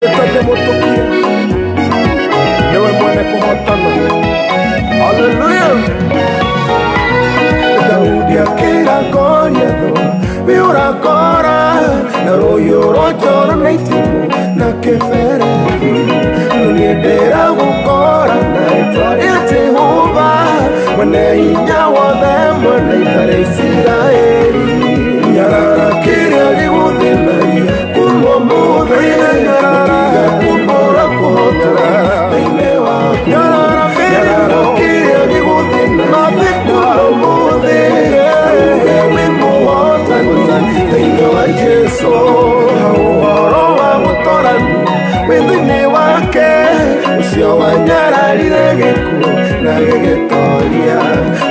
Mũtũkie nĩwe mwene kũhotana. Haleluya! Daudi akĩra Goliathũ, "Wĩũrakora na rũhiũ rwa njora na itimũ na kĩberethi, no niĩ ndĩragũkora na rĩtwa rĩa Jehova mwene hinya wothe, mwene ita rĩa Isiraeli. Nyarara kĩrĩa gĩgũthĩnagia kuma ũmũthĩ, ũtige kumbũra kũhotana thĩinĩ waku. Nyarara kĩrĩa gĩgũthĩnagia kuma ũmũthĩ, uge wĩ mũhotani thĩinĩ wa Jesũ. Ũhoro wa gũtorania wĩ thĩinĩ wake, ũcio wanyararire gĩkuũ na gĩgĩtoria.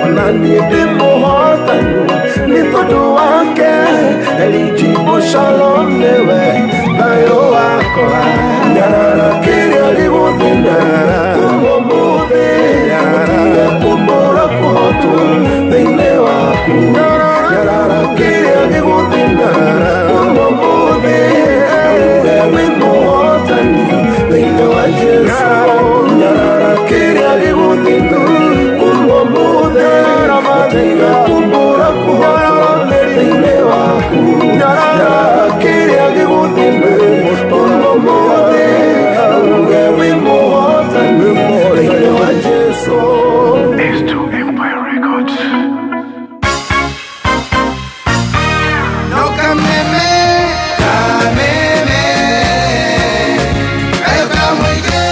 Ona niĩ ndĩ mũhotani nĩ tondũ wake. Elijibu Shalom nĩwe thayũ wakwa. Nyarara kĩrĩa gĩgũthĩna kuma ũmũthĩ, ũtige kumbũra kũhotwo thĩinĩ waku. Nyarara kĩrĩa gĩgũthĩna kuma ũmũthĩ, uge wĩ mũhotani thĩinĩ wa Jesũ. Nyarara kĩrĩa gĩgũthĩna kuma ũmũthĩ, ũtige kumbũra kũhotwo thĩinĩ waku. Nyarara kĩrĩa gĩgũthĩna kuma ũmũthĩ, uge wĩ mũhotani thĩinĩ wa Jesũ. S2 Empire Records. No kameme, kameme, kayo kamuige.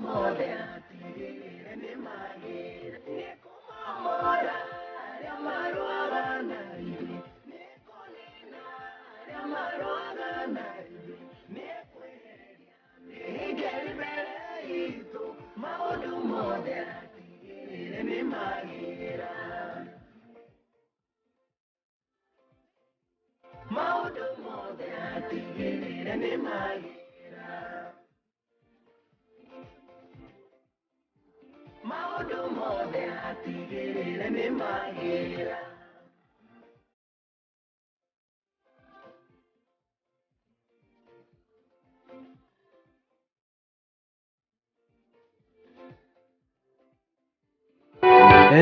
Mothe atigĩrĩre nĩ magĩra nĩ kũmamora. magĩra. Maũndũ mothe atigĩrĩre nĩ magĩra. Maũndũ mothe atigĩrĩre nĩ magĩra.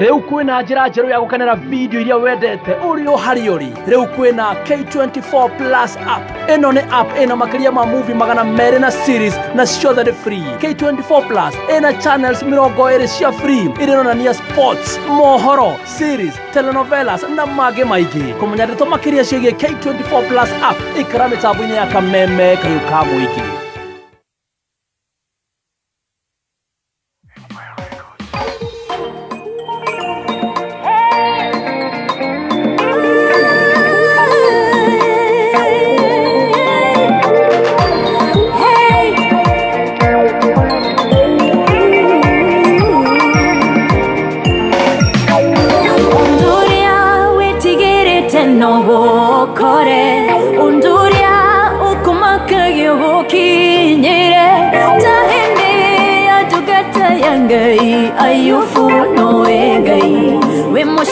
Rĩu kwĩna njĩra njerũ ya gũkenera video iria wendete ũrĩ o harĩa ũrĩ. Rĩu kwĩna K24 Plus app. Ĩno nĩ app ĩna makĩria ma movie 200 na series na ciothe nĩ free. K24 Plus ĩna channels 20 cia free iria ironania sports, mohoro, series, telenovelas na mangĩ maingĩ. Kũmenya ndeto makĩria ciĩgiĩ K24 Plus app, ikara mĩtambo-inĩ ya Kameme kayũ ka mũingĩ.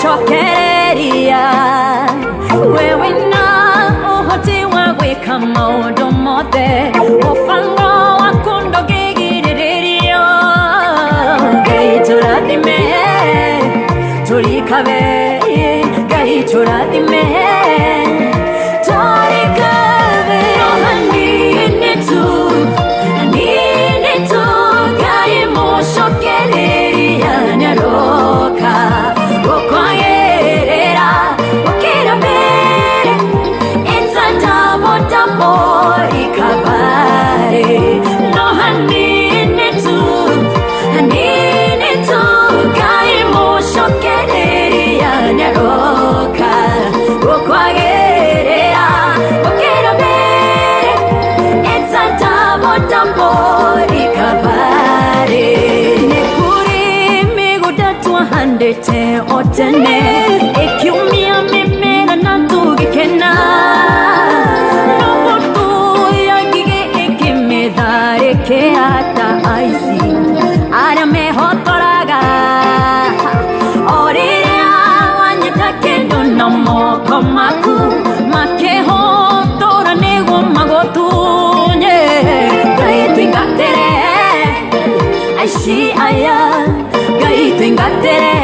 Mushokereria wewe na uhoti wa gwĩka maũndũ mothe mũbango waku ndũngĩgirĩrĩrio. Ngai tũrathime tũrikabe, Ngai tũrathime tũrikabe. Hanini tu, hanini tu, Ngai mũcokereria nĩaroka. It's a double, double recovery. No, hanini tu, hanini tu, Ngai mũcokereria nĩaroka. Gũkwagĩrĩra, gũkĩra mbere. It's a double, double recovery. Nĩ kũrĩ mĩgũnda twahandĩte o tene, ĩkiumia mĩmera na tũgĩkena. No mbũtũ ya ngigĩ ĩkĩmĩtharĩkĩra ta aici arĩa mehotoraga. O rĩrĩa wanyita kĩndũ na moko maku, makĩhotora nĩguo magũtunye. Ngai tũingatĩre aici aya, Ngai tũingatĩre.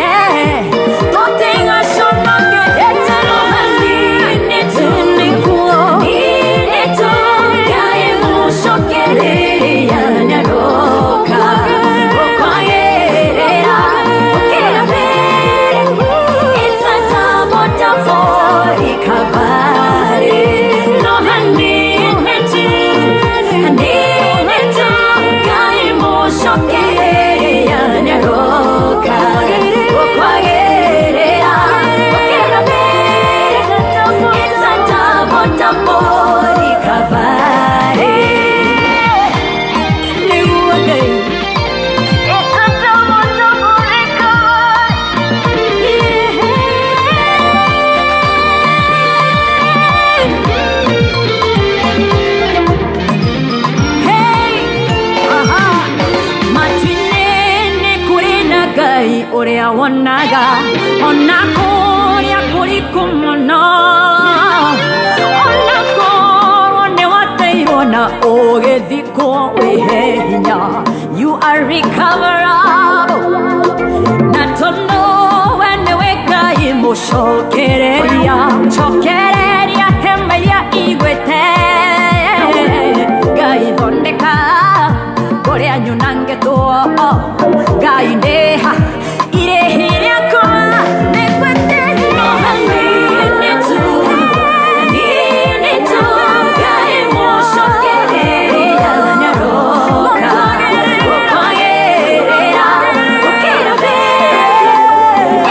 Ũrĩa wonaga ona kũrĩa kũriku mũno, ona korwo nĩ wateirwo na ũgĩthikwo wĩhe hinya. You are recoverable. Na tondũ we nĩwe Ngai mũcokereria, cokereria hema iria igwĩte. Ngai thondeka kũrĩa nyunangĩtwo, Ngai ndĩha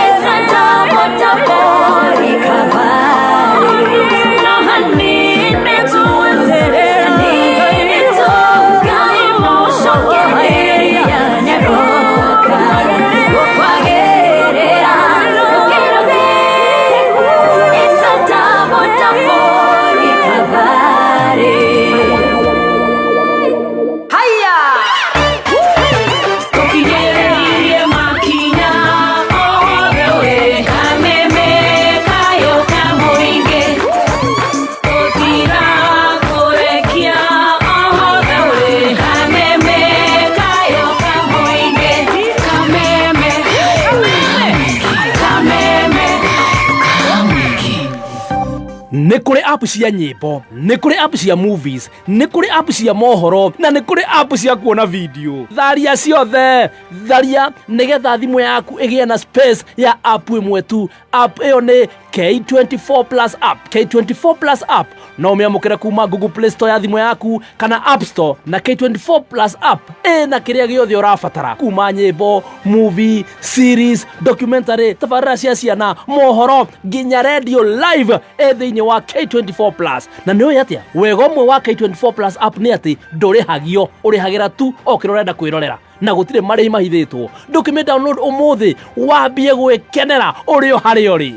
It's a double, double recovery. Nĩ kũrĩ app cia nyĩmbo, nĩ kũrĩ app cia movies, nĩ kũrĩ app cia mohoro, na nĩ kũrĩ app cia kuona video. Tharia ciothe, tharia nĩgetha thimũ yaku ĩgĩe na space ya app ĩmwe tu. App ĩyo nĩ K24 Plus app. K24 Plus app no ũmĩamũkĩre kuma Google Play Store ya thimũ yaku kana App Store, na K24 Plus app ĩna kĩrĩa gĩothe ũrabatara, kuma nyĩmbo, movie, series, documentary, tabarĩra cia ciana, mohoro, nginya radio live ĩ thĩinĩ wa K24 Plus. Na nĩ ũĩ atĩa wega ũmwe wa K24 Plus app nĩ atĩ ndũrĩhagio, ũrĩhagĩra tu o kĩrĩa ũrenda kwĩrorera, na gũtirĩ marĩhi mahithĩtwo. Ndũkĩmĩ download ũmũthĩ wambie gwĩkenera ũrĩ o harĩa ũrĩ.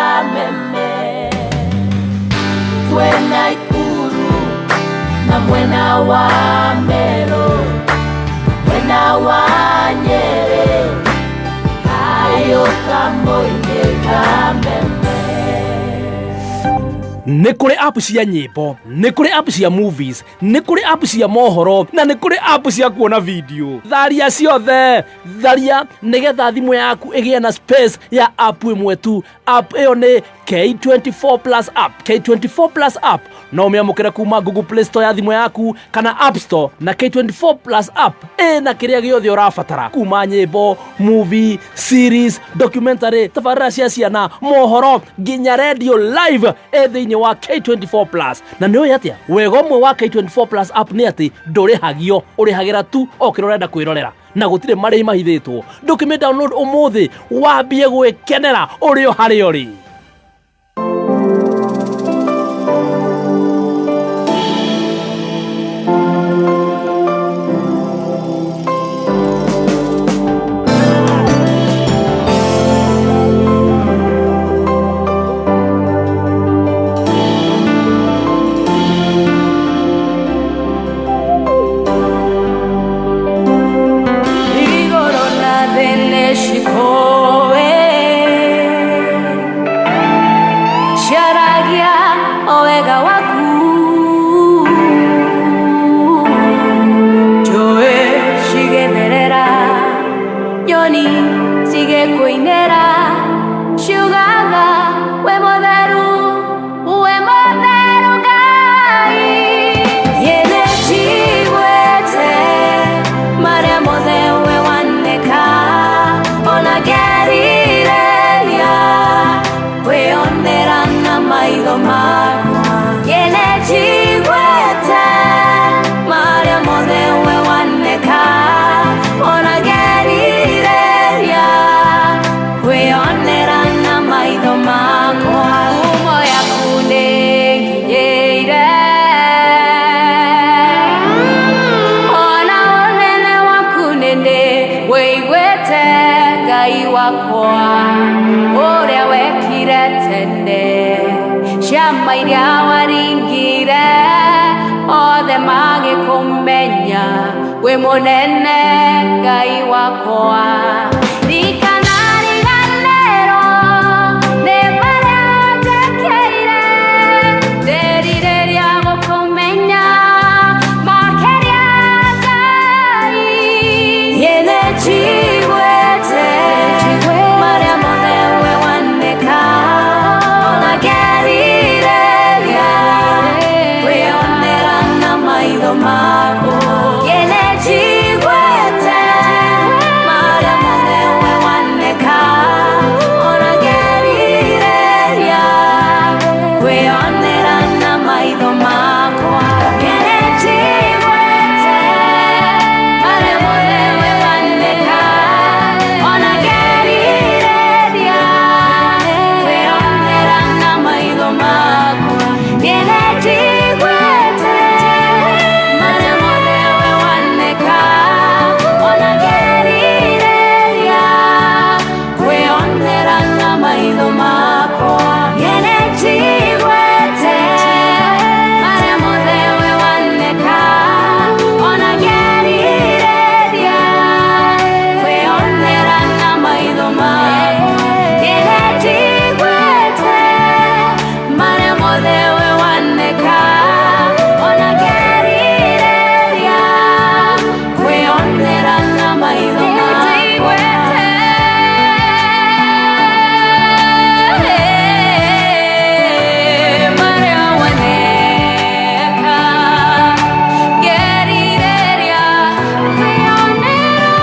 Kameme twena Ikuru na mwena wa Meru, mwena wa Nyeri, kayo kamoine Kameme. Nĩ kũrĩ app cia nyĩmbo, nĩ kũrĩ app cia movies, nĩ kũrĩ app cia mohoro, na nĩ kũrĩ app cia kuona video. Tharia ciothe, tharia nĩgetha thimũ yaku ĩgĩe na space ya app ĩmwe tu. App ĩyo nĩ K24 Plus app. K24 Plus app no ũmĩamũkĩre kuma Google Play Store ya thimũ yaku kana App Store, na K24 Plus app ĩna kĩrĩa gĩothe ũrabatara kuma nyĩmbo, movie, series, documentary, tabarĩra cia ciana, mohoro nginya radio live ĩ thĩinĩ wa K24 Plus. Na nĩ ũĩ atĩa wega ũmwe wa K24 Plus app nĩ atĩ ndũrĩhagio, ũrĩhagĩra tu o kĩrĩa ũrenda kwĩrorera na gũtirĩ marĩhi mahithĩtwo. Ndũkĩmĩ download ũmũthĩ wambie gwĩkenera ũrĩ o harĩa ũrĩ. Igũrũ na thĩ nĩcikũĩ, ciaragia o wega waku. Njũĩ cigĩtherera, nyoni cigĩkũinĩra, ciugaga wĩ mũtheru, wĩ mũtheru Ngai. Niĩ nĩnjiguĩte marĩa mothe we waneka, ona ngerirĩria kwĩonera na maitho makwa. Niĩ nĩnjiguĩte marĩa mothe we waneka, ona ngerirĩria kwĩonera na maitho makwa. Ngumo yaku nĩnginyĩire, ona ũnene waku nĩndĩ wĩiguĩte, Ngai wakwa, ũrĩa wekire tene, ciama iria waringire, othe magĩkũmenya wĩ mũnene, Ngai wakwa. Ndikanariganĩrwo nĩ marĩa njĩkĩire, ndĩrirĩria gũkũmenya makĩria, Ngai. Niĩ nĩnjiguĩte marĩa mothe we waneka, ona ngerirĩria kwĩonera na maitho makwa. Niĩ nĩnjiguĩte marĩa mothe we waneka, ona ngerirĩria kwĩonera na maitho makwa. Niĩ nĩnjiguĩte marĩa mothe we waneka, ona ngerirĩria kwĩonera na maitho makwa. Niĩ nĩnjiguĩte marĩa mothe we waneka, ona ngerirĩria kwĩonera na maitho makwa. Niĩ nĩnjiguĩte marĩa mothe we waneka, ona ngerirĩria kwĩonera na maitho makwa. Niĩ nĩnjiguĩte marĩa mothe we waneka, ona ngerirĩria kwĩonera na maitho makwa. Marĩa waneka, ngerirĩria kwĩonera.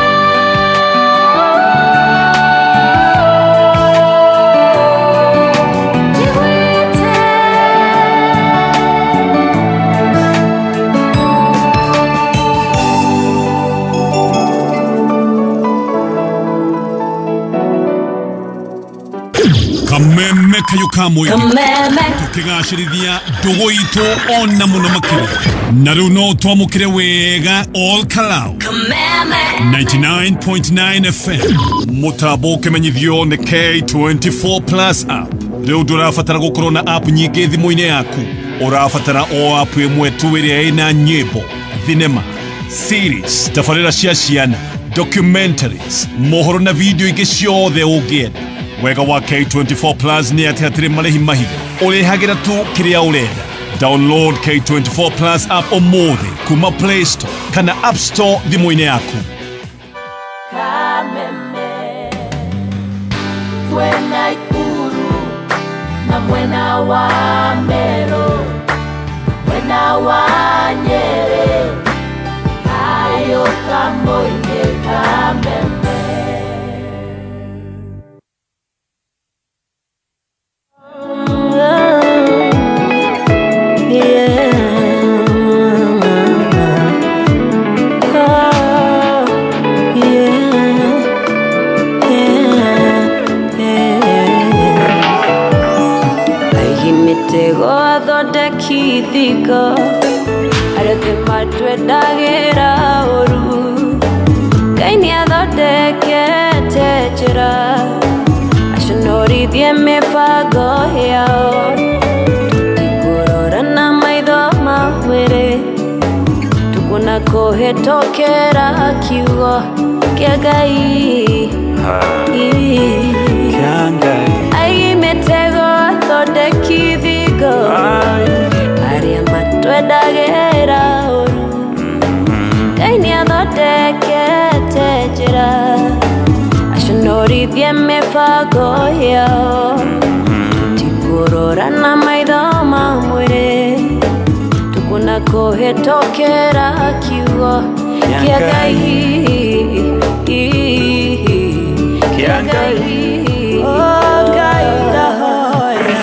Njiguĩte. Kameme kayo ka mũingĩ. Kameme. Tũkĩgacĩrithia ndũgũ itũ ona mũno makĩria, na rĩu no twamũkĩre wega all Kalau. Kameme. 99.9 FM, mũtambo ũkĩmenyithio nĩ K24 Plus app. Rĩu ndũrabatara gũkorwo na app nyingĩ thimũ-inĩ yaku, ũrabatara o app ĩmwe tu ĩrĩa ĩna nyĩmbo, thinema, series, tabarĩra cia ciana, documentaries, mohoro na video ingĩ ciothe ũngĩenda. Wega wa K24 Plus nĩ atĩ hatirĩ marĩhi mahithe, ũrĩhagĩra tu kĩrĩa ũrenda. Download K24 Plus app ũmũthĩ kuma Play Store kana App Store thimũ-inĩ yaku. Kameme twena Ikuru na mwena wa Meru, mwena wa Nyeri, kayũka mũingĩ Kameme. Aigi mĩtego athondeki thingo arĩa othe matwendagĩra ũru. Ngai nĩathondekete njĩra aconorithie mĩbango yao. Tũtikũrora na maitho ma mwĩrĩ, tũkuona kũhĩtũkĩra kiugo kĩa Ngai. Aigi mĩtego athondeki thingo arĩa matwendagĩra ũru. Ngai nĩathondekete njĩra aconorithie mĩbango yao. Tũtikũrora na maitho ma mwĩrĩ, tũkuona kũhĩtũkĩra kiugo kĩa Ngai. Kĩa Ngai. Ngai ndahoya,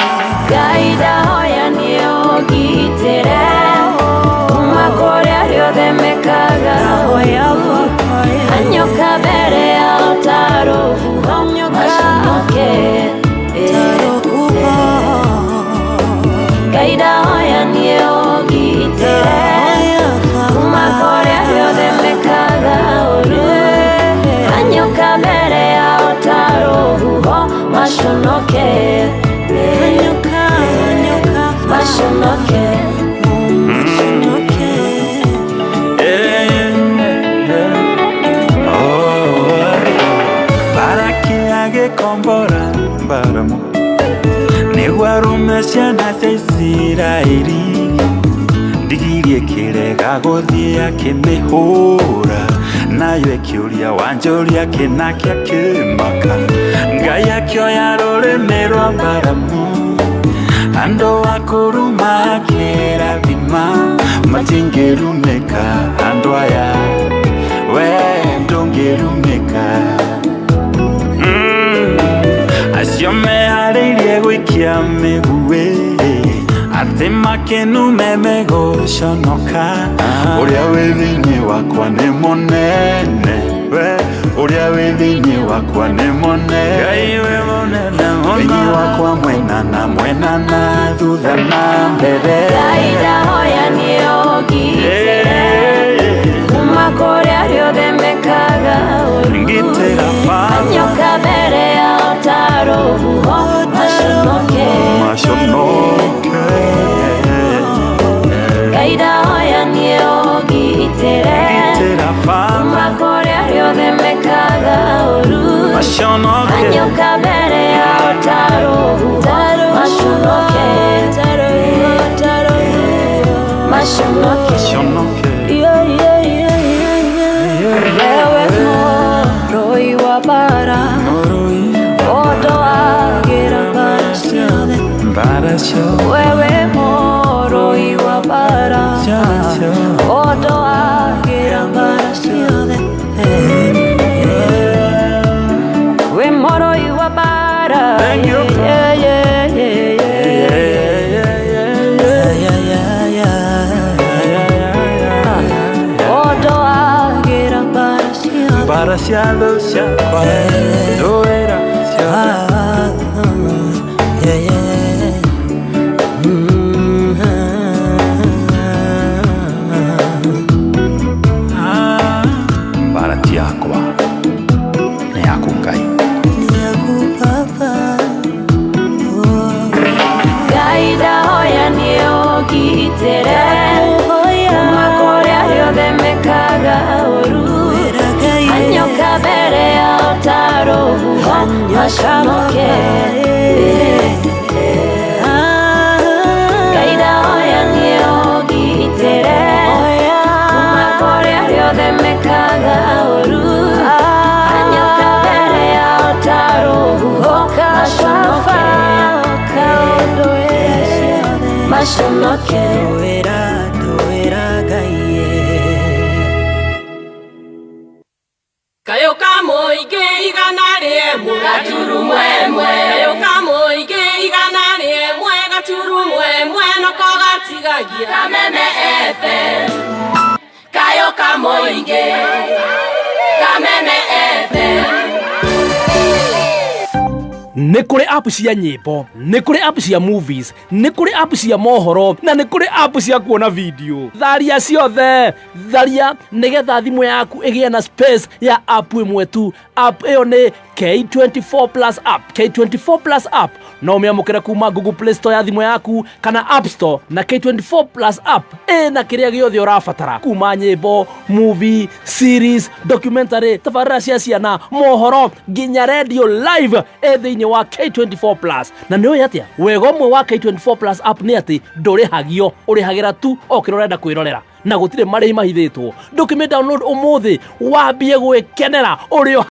Ngai ndahoya nĩũngitĩre kuma kũrĩ arĩa othe mekaga ũũru. Hanyũka mbere yao ta rũhuho, maconoke. Ngai ndahoya nĩũngitĩre kuma kũrĩ arĩa othe mekaga ũũru. Hanyũka mbere yao ta rũhuho, maconoke. Maconoke. Baraki agĩkombora Balamu nĩguo arũme ciana cia Isiraeli. Ndigiri ĩkĩrega gũthiĩ akĩmĩhũra, nayo ĩkĩũria wanjũria kĩnake akĩmaka. Ngai akĩoya rũrĩmĩ rwa Balamu, andũ akũruma akĩrathima, matingĩrumĩka andũ aya, we ndũngĩrumĩka. Acio meharĩirie gũikia mĩguĩ atĩ makenume megũconoka. Ũrĩa wĩ thĩinĩ wakwa nĩ mũnene, we ũrĩa wĩ thĩinĩ wakwa nĩ mũnene. Ngai wĩ mũnene mũno. Thĩinĩ wakwa mwena na mwena na thutha na mbere. Ngai ndahoya nĩũngitĩre kuma kũrĩ arĩa othe mekaga ũũru. Ngitĩra Baba. Hanyũka mbere yao ta rũhuho, maconoke. Maconoke. Ngai ndahoya nĩũngitĩre Ngitĩra Baba. kuma kũrĩ arĩa othe mekaga ũũru. Maconoke. Hanyũka mbere yao ta rũhuho, maconoke. Maconoke. Maconoke. Wewe mũrũi wa bara, ũndoagĩra bara ciothe. Mbara ciothe. Wewe mũrũi wa bara, ũndoagĩra bara ciothe. We mũrũi wa bara. Thank you. Yeah, yeah, yeah, yeah. Ũndoagĩra bara ciothe. Mbara cia thũ ciakwa ndũĩra ciothe. Mbara ti yakwa nĩ yaku Ngai. Ngai ndahoya nĩũngitĩre kuma kũrĩ arĩa othe mekaga ũũru. Hanyũka mbere yao ta rũhuho, maconoke. Ngai ndahoya nĩũngitĩre kuma kũrĩ arĩa othe mekaga ũũru. Hanyũka mbere yao ta rũhuho, maconoke. Kamũingĩ igana rĩmwe gaturumo ĩmwe. Kayũ kamũingĩ igana rĩmwe gaturumo ĩmwe noko gatigagia. Kameme FM, Kayo Kamũingĩ, Kameme FM. Nĩ kũrĩ app cia nyĩmbo, nĩ kũrĩ app cia movies, nĩ kũrĩ app cia mohoro, na nĩ kũrĩ app cia kuona video. Tharia ciothe, tharia nĩgetha thimũ yaku ĩgĩe na space ya app ĩmwe tu. App ĩyo nĩ K24 Plus app. K24 Plus app no ũmĩamũkĩre kuma Google Play Store ya thimũ yaku kana App Store, na K24 Plus app ĩna kĩrĩa gĩothe ũrabatara, kuma nyĩmbo, movie, series, documentary, tabarĩra cia ciana, mohoro, nginya radio live ĩ thĩinĩ wa K24 Plus. Na nĩ ũĩ atĩa wega ũmwe wa K24 Plus app nĩ atĩ ndũrĩhagio, ũrĩhagĩra tu o kĩrĩa ũrenda kwĩrorera, na gũtirĩ marĩhi mahithĩtwo. Ndũkĩmĩ download ũmũthĩ wambie gwĩkenera ũrĩ o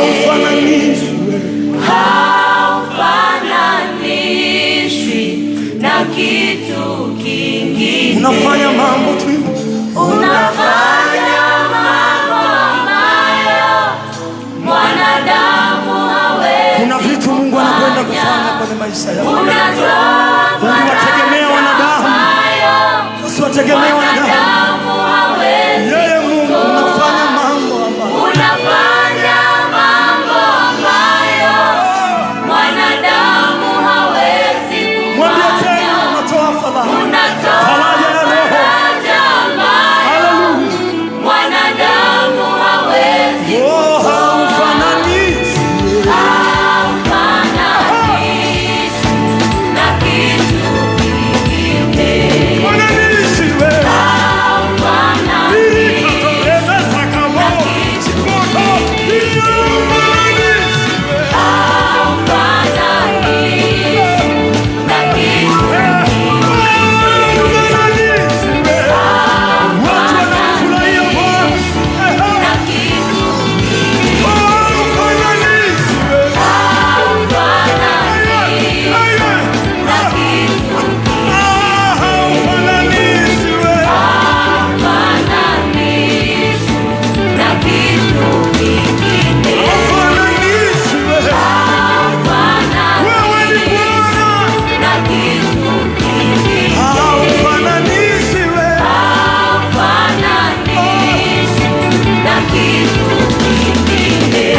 Haufananishwi. Haufananishwi na kitu kingine. Unafanya mambo tu. Unafanya mambo ambayo mwanadamu hawezi. Kuna vitu Mungu anakwenda kufanya kwenye maisha yako. Unatoa Unawategemea wanadamu. ambayo Usiwategemee wanadamu. mwanadamu hawezi. Yeye Mungu unafanya mambo ambayo Unafanya mambo ambayo mwanadamu hawezi Mwambie kufanya. tena unatoa faraja. Unatoa Faraja ya roho. faraja ambayo Haleluya. mwanadamu hawezi. Oh, haufananishwi. Haufananishwi na kitu kingine. Fananishwi wewe. Haufananishwi na kitu. Na kitu. Na kitu. Haufananishwi na kitu kingine. Haufananishwi na kitu kingine. Haufananishwi na kitu kingine.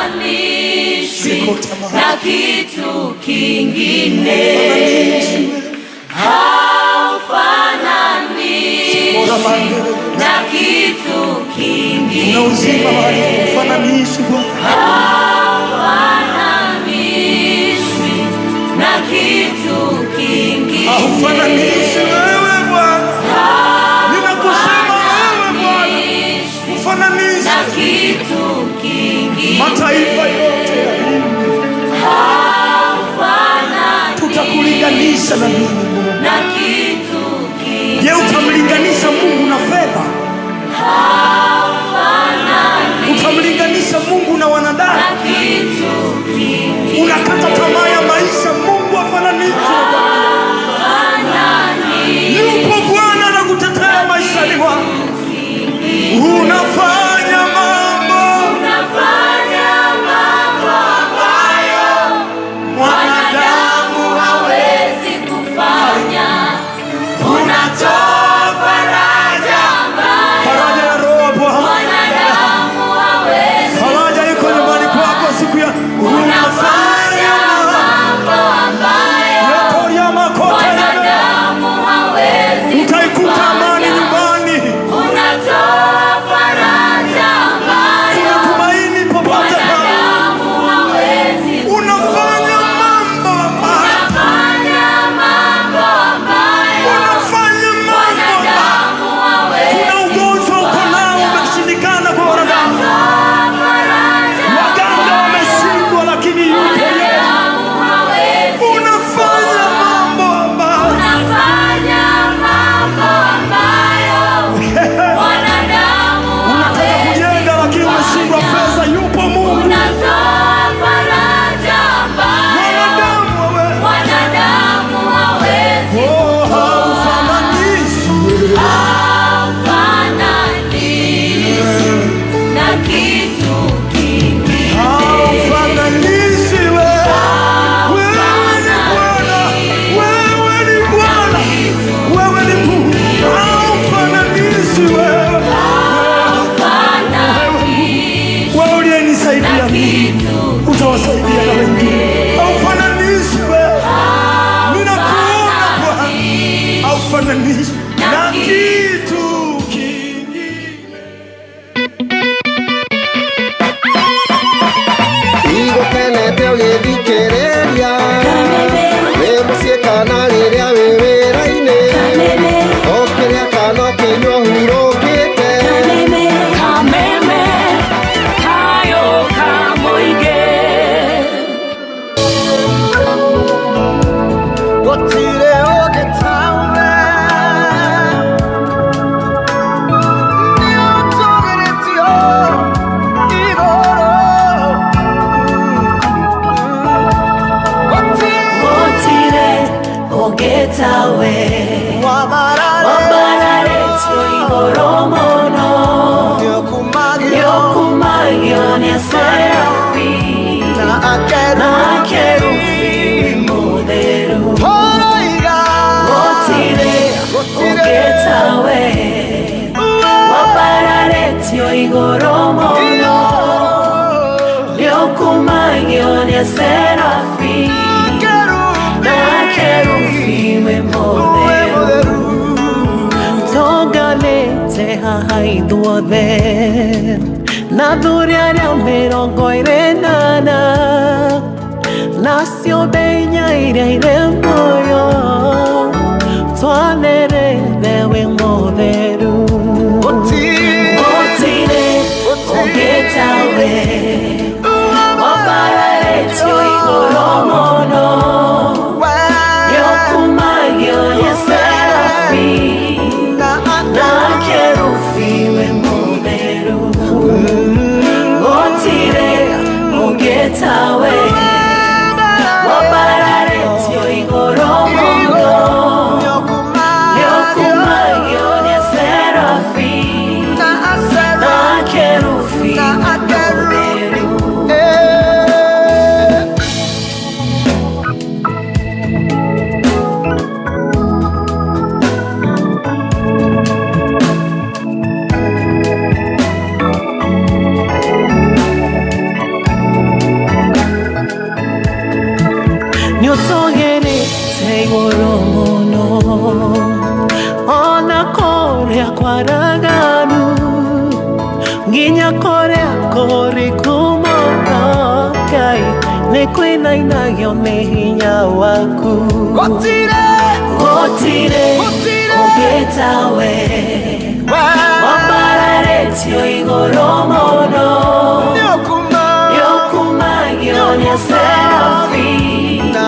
Haufananishwi na kitu kingine. Haufananishwi na kitu kingine. Una uzima mahali hufananishwi Bwana. Haufananishwi na kitu kingine. Haufananishwi wewe Bwana. Ninakusema wewe Bwana. Haufananishwi na Hufananishwi. kitu kingine. Mataifa yote ya dunia tutakulinganisha na nini Mungu? Na kitu kingine. Je, utamlinganisha Mungu na fedha? Utamlinganisha Mungu na wanadamu? Na kitu kingine. Unakata tamaa ya maisha, Mungu hafananishwi. Yupo Bwana anakutetea maishani mwako. Unafanya mambo Unafanya mambo ambayo mwanadamu hawezi kufanya. Unatoa faraja ambayo Faraja ya roho Bwana, mwanadamu hawezi. faraja iko nyumbani kwako siku ya unafanya Mambo ambayo Yotoria makote mwanadamu hawezi utaikuta amani kufanya. nyumbani. Unatoa faraja ambayo Kuna tumaini popote pale. mwanadamu hawezi. Unafanya mambo ambayo Unafanya mambo ambayo unafanya mambo ambayo mwanadamu hawezi. kuna ugonjwa uko nao umeshindikana kwa wanadamu, Unatoa faraja waganga wameshindwa, lakini yupo Yesu. mwanadamu hawezi. Unafanya mambo ambayo Unafanya mambo ambayo mwanadamu unataka hawezi. kujenga, lakini umeshindwa fedha. Yupo Mungu. Unatoa faraja ambayo Mwanadamu wewe, mwanadamu hawezi. oh, haufananishwi. Haufananishwi na kitu kingine. Haufananishwi wewe. Wewe ni Bwana, wewe ni Bwana, wewe ni Mungu. Haufananishwi wewe. Wewe uliyenisaidia mimi, utawasaidia na wengine. Haufananishwi wewe. Ninakuona Bwana, haufananishwi na kitu kingine. Igũkenete ũgĩthikĩrĩria wĩ mũciĩ kana rĩrĩa wĩ wĩra-inĩ ũkĩrĩa kana ũkĩnyua ũhurũkĩte. Kameme kayo kamoige. Gũtirĩ ũngĩ tawe. Serafi na Kerubi wĩ mũtheru. Gũtirĩ ũngĩ tawe, wambararĩtio igũrũ mũno, nĩũkumagio nĩ Serafi na Kerubi wĩ mũtheru. Tũnganĩte haha ithuothe na athuri arĩa 44 na ciũmbe inya iria irĩ muoyo twanĩrĩre wĩ mũtheru. Gũtirĩ ũngĩ tawe, wambararĩtio igũrũ mũno, nĩũkumagio nĩ Serafi na Kerubi wĩ mũtheru. Gũtirĩ ũngĩ tawe, wambararĩtio igũrũ mũno, nĩũkumagio nĩ Serafi na Kerubi wĩ mũtheru. Nĩũtũgĩrĩte igũrũ mũno ona kũrĩa kwaraganu nginya kũrĩa kũriku mũno Ngai nĩkwĩnainagio nĩ hinya waku. Gũtirĩ ũngĩ tawe, wambararĩtio igũrũ mũno, nĩũkumagio nĩ Serafi na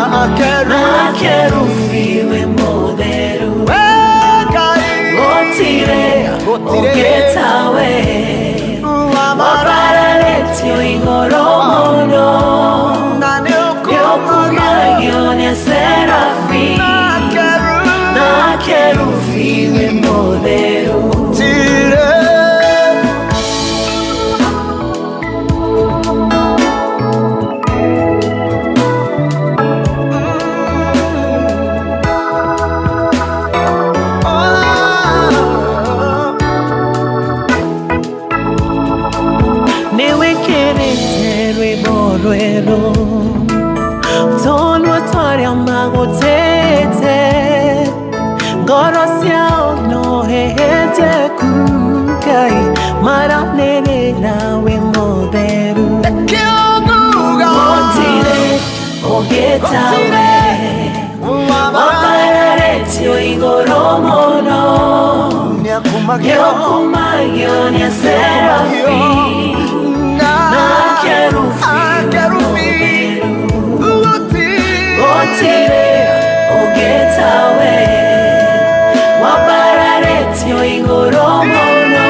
Kerubi wĩ mũtheru. Gũtirĩ ũngĩ tawe, wambararĩtio igũrũ mũno, nĩũkumagio nĩ Serafi na Kerubi wĩ mũtheru. Nĩwĩkĩrĩte rwĩmbo rwerũ tũnua twarĩa magũtĩte ngoro ciao no hehenjeku Ngai maranĩrĩra wĩ mũtheru. Gũtirĩ ũngĩ tawe, wambararĩtio igũrũ mũno, nĩũkumagio nĩ Serafi na Kerubi wĩ mũtheru. Gũtirĩ ũngĩ tawe, wambararĩtio igũrũ mũno,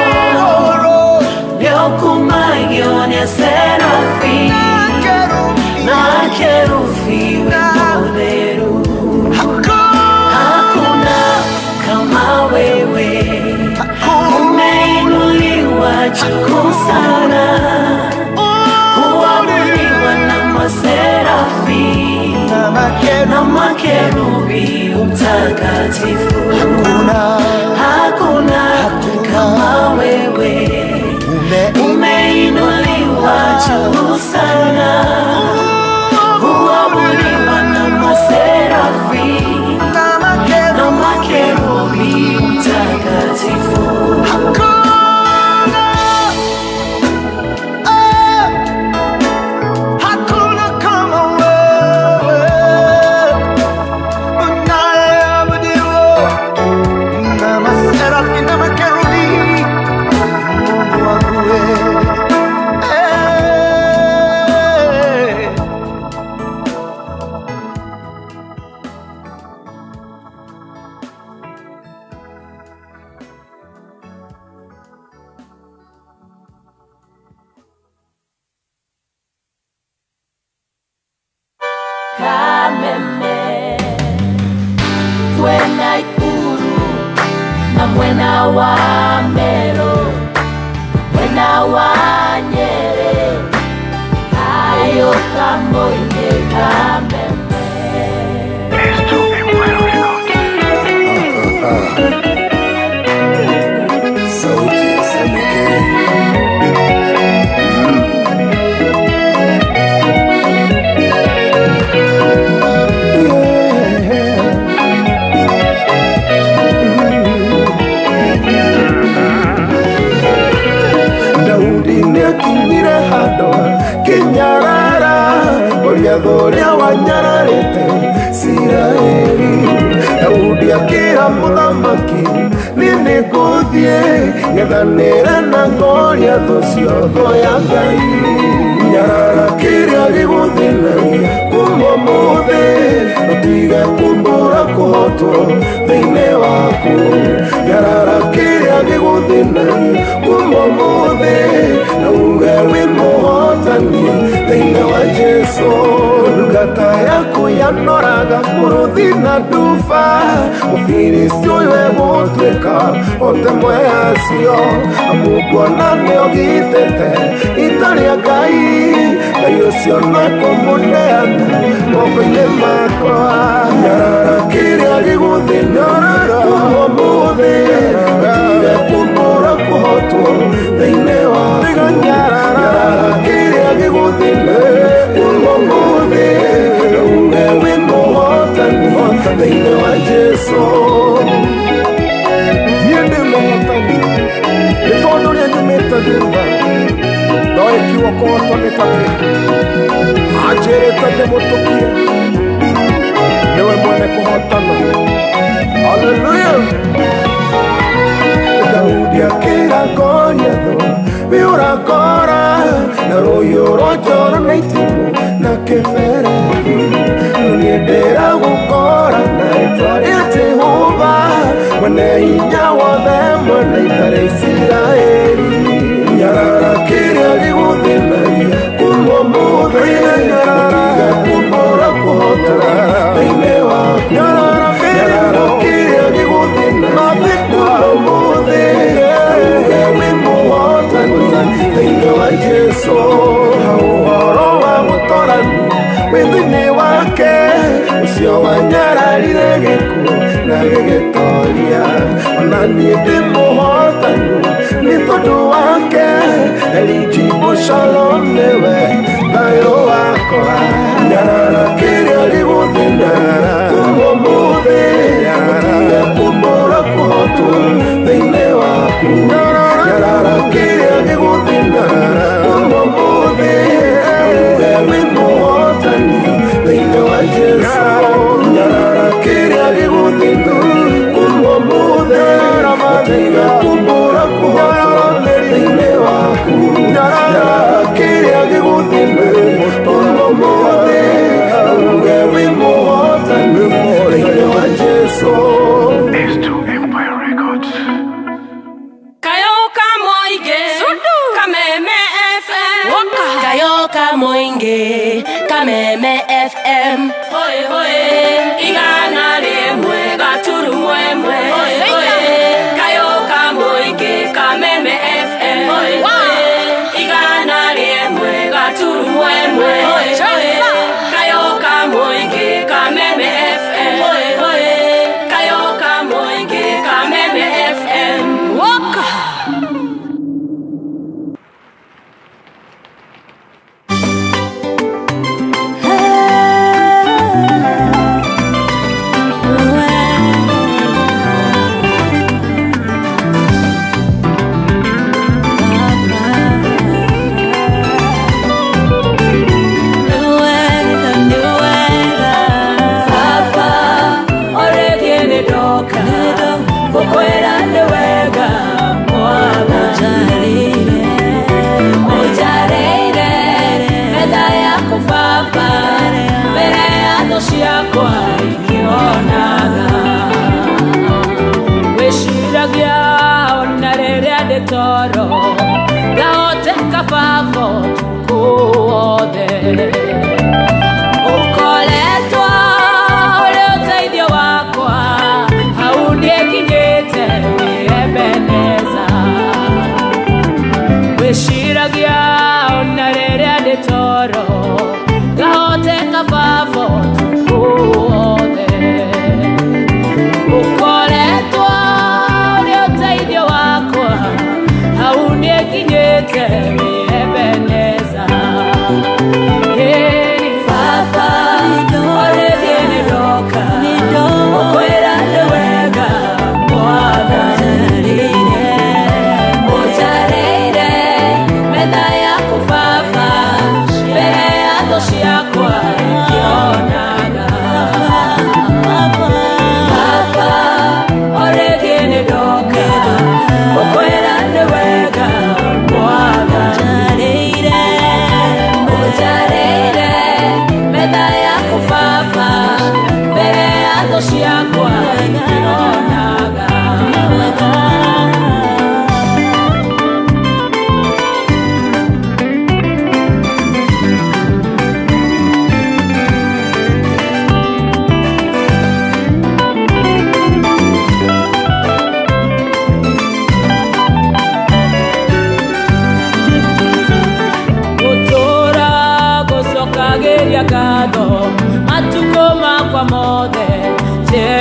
nĩũkumagio nĩ Serafi na Kerubi wĩ mũtheru. Hakuna kama wewe, umeinuliwa juu sana, huabudiwa na maserafi na makerubi mtakatifu. Hakuna kama wewe, umeinuliwa juu sana, huabudiwa na maserafi na makerubi mtakatifu. Hakuna kama wewe, unayeabudiwa na maserafi na makerubi, Mungu wangu wewe. Kameme twena Ikuru na mwena wa Meru, mwena wa Nyeri. Kayo Kamuingi Kameme. S2 Empire Records. Sauti ya Samike. Daudi nĩakinyire handũ kĩnyarara Goliathũ ũrĩa wanyararĩte Isiraeli. Daudi akĩra mũthamaki, niĩ nĩngũthiĩ ng'ethanĩre na Goliathũ ũcio thũ ya Ngai. Nyarara kĩrĩa gĩgũthĩnagia kuma ũmũthĩ, ũtige kumbũra kũhotwo thĩinĩ waku. Nyarara kĩrĩa gĩgũthĩnagia kuma ũmũthĩ, na uge wĩ mũhotani thĩinĩ wa Jesũ. Ndungata yaku yanoraga mũrũthi na nduba, Mũfilisti ũyũ egũtuĩka o ta ĩmwe yacio. Amu nguona nĩogitĩte ita rĩa Ngai, Ngai ũcio no ekũmũneana moko-inĩ makwa. Nyarara kĩrĩa gĩgũthĩnagia kuma ũmũthĩ, ũtige kumbũra kũhotwo thĩinĩ waku. Nyarara kĩrĩa gĩgũthĩnagia kuma ũmũthĩ, na uge wĩ mũhotani thĩinĩ wa Jesũ. Niĩ ndĩ mũhotani nĩ tondũ ũrĩa nyumĩte thutha ndoĩ kiugo kũhotwo nĩ ta kĩ. Anjĩrĩte ndĩmũtũkie, nĩwe mwene kũhotana. Haleluya. Daudi akĩra Goliathũ, wĩ ũrakora na rũhiũ rwa njora na itimũ na kĩberethi, no niĩ ndĩragũkora na rĩtwa rĩa Jehova mwene hinya wothe, mwene ita rĩa Isiraeli. Nyarara kĩrĩa gĩgũthĩnagia kuma ũmũthĩ, ũtige kumbũra kũhotwo thĩinĩ waku. Nyarara kĩrĩa gĩgũthĩnagia kuma ũmũthĩ, uge wĩ mũhotani thĩinĩ wa Jesũ. Ũhoro wa gũtorania wĩ thĩinĩ wake, ũcio wanyararire gĩkuũ na gĩgĩtoria. Ona niĩ ndĩ mũhotani nĩ tondũ wake, Elijibu Shalom nĩwe thayũ wakwa. Nyarara kĩrĩa gĩgũthĩnagia kuma ũmũthĩ, ũtige kumbũra kũhotwo thĩinĩ waku. Nyarara kĩrĩa gĩgũthĩnagia kuma ũmũthĩ, uge wĩ mũhotani thĩinĩ wa Jesũ. Nyarara kĩrĩa gĩgũthĩnagia kuma ũmũthĩ, ũtige kumbũra kũhotwo thĩinĩ waku. Nyarara kĩrĩa gĩgũthĩnagia kuma ũmũthĩ, uge wĩ mũhotani thĩinĩ wa Jesũ. S2 Empire Records. Kayo Kamuingi Kameme FM. Kayo Kamuingi Kameme FM. Hoi hoi 101.1. Hoi hoi Kayo Kamuingi Kameme FM. Hoi hoi 101.1. Hoi hoi Kayo Kamuingi Kameme FM. Hoi hoi Kayo Kamuingi Kameme FM. Waka. Baba oregie nĩ ndoka gũkwĩra nĩ wega mwana ũnjarĩire metha yaku baba mbere ya thũ ciakwa ikĩonaga. Wĩciragia ona rĩrĩa ndĩ toro ngahoteka baba ũtukũ wothe. Ũkoretwo ũrĩ ũteithio wakwa hau ndiĩkinyĩte nĩ Ebeneza. Wĩciragia ona rĩrĩa ndĩ toro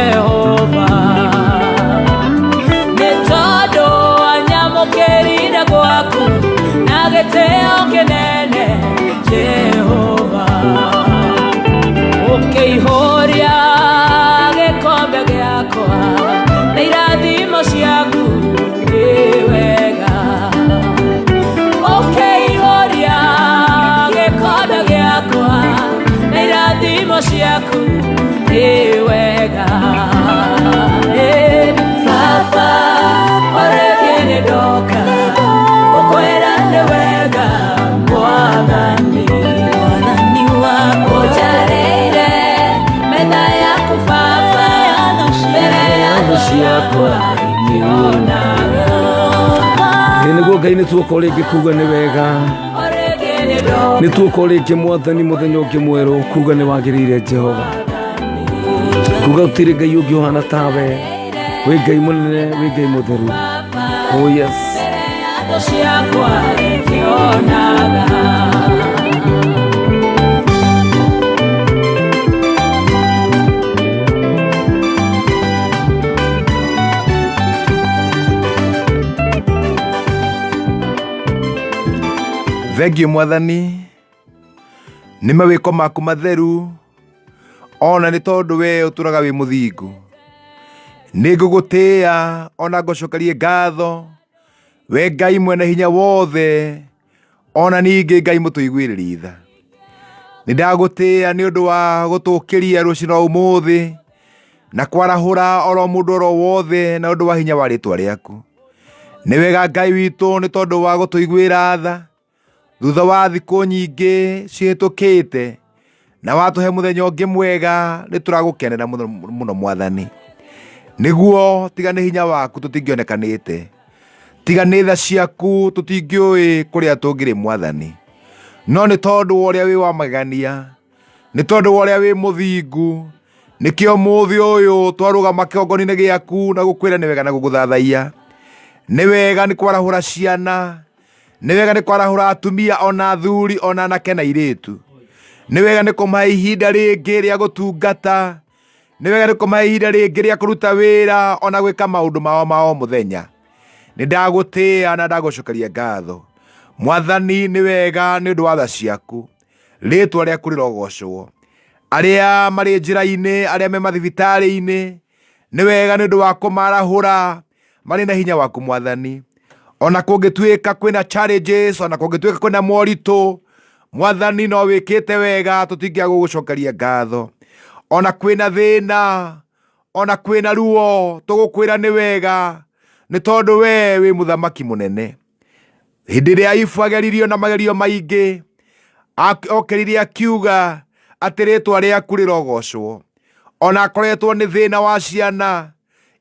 Jehova nĩ tondũ wanyamũkĩrire gwaku na gĩtĩo kĩnene Jehova ũkĩihũria gĩkombe gĩakwa na irathimo ciaku nĩ wega ũkĩihũria gĩkombe gĩakwa na irathimo ciaku nĩ wega. Eh, Baba orĩngĩ nĩ ndoka gũkwĩra nĩ wega Mwathani Mwathani wakwa ũnjarĩire metha yaku Baba mbere ya thũ ciakwa ikĩonaga. Ĩ nĩguo Ngai nĩ tuoka rĩngĩ kuga nĩ wega. Orĩngĩ nĩ ndoka Nĩ tuoka rĩngĩ Mwathani mũthenya ũngĩ mwerũ kuga nĩ wagĩrĩire Jehova. Kuga gũtirĩ Ngai ũngĩ ũhana tawe. Wĩ Ngai mũnene, wĩ Ngai mũtheru. Oh yes. thũ ciakwa ikĩonaga. Thengiũ Mwathani nĩ mawĩko maku matheru ona nĩ tondũ we ũtũraga wĩ mũthingu. Nĩ ngũgũtĩĩa ona ngũcokerie ngatho we Ngai mwene hinya wothe ona ningĩ Ngai mũtũiguĩrĩri tha. Nĩ ndagũtĩĩa nĩ ũndũ wa gũtũkĩria rũcinĩ rwa ũmũthĩ na kwarahũra oro mũndũ oro wothe na ũndũ wa hinya wa rĩtwa rĩaku. Nĩ wega Ngai witũ nĩ tondũ wa gũtũiguĩra tha thutha wa thikũ nyingĩ cihĩtũkĩte na watũhe mũthenya ũngĩ mwega nĩ tũragũkenera mũno mũno Mwathani. Nĩguo tiga nĩ hinya waku tũtingĩonekanĩte, tiga nĩ tha ciaku tũtingĩũĩ kũrĩa tũngĩrĩ Mwathani. No nĩ tondũ wa ũrĩa wĩ wa magegania, nĩ tondũ wa ũrĩa wĩ mũthingu, nĩkĩo mũthĩ ũyũ twarũgama kĩgongona-inĩ gĩaku na gũkwĩra nĩ wega na gũgũthathaiya. Nĩ wega nĩ kwarahũra ciana, nĩ wega nĩ kwarahũra atumia ona athuri ona anake na airĩtu. Nĩ wega nĩ kũmahe ihinda rĩngĩ rĩa gũtungata, nĩ wega nĩ kũmahe ihinda rĩngĩ rĩa kũruta wĩra ona gwĩka maũndũ mao ma o mũthenya. Nĩ ndagũtĩĩa na ndagũcokeria ngatho. Mwathani nĩ wega nĩ ũndũ wa tha ciaku. Rĩtwa rĩaku rĩrogocwo. Arĩa marĩ njĩra-inĩ, arĩa me mathibitarĩ-inĩ, nĩ wega nĩ ũndũ wa kũmarahũra marĩ na hinya waku Mwathani. Ona kũngĩtuĩka kwĩna challenges, ona kũngĩtuĩka kwĩna moritũ, Mwathani no wĩkĩte wega tũtingĩaga gũgũcokeria ngatho. Ona kwĩna thĩna, ona kwĩna ruo, tũgũkwĩra nĩ wega nĩ tondũ we wĩ mũthamaki mũnene. Hĩndĩ ĩrĩa Ayubu ageririo na magerio maingĩ, okĩrire akiuga atĩ rĩtwa rĩaku rĩrogocwo. Ona akoretwo nĩ thĩna wa ciana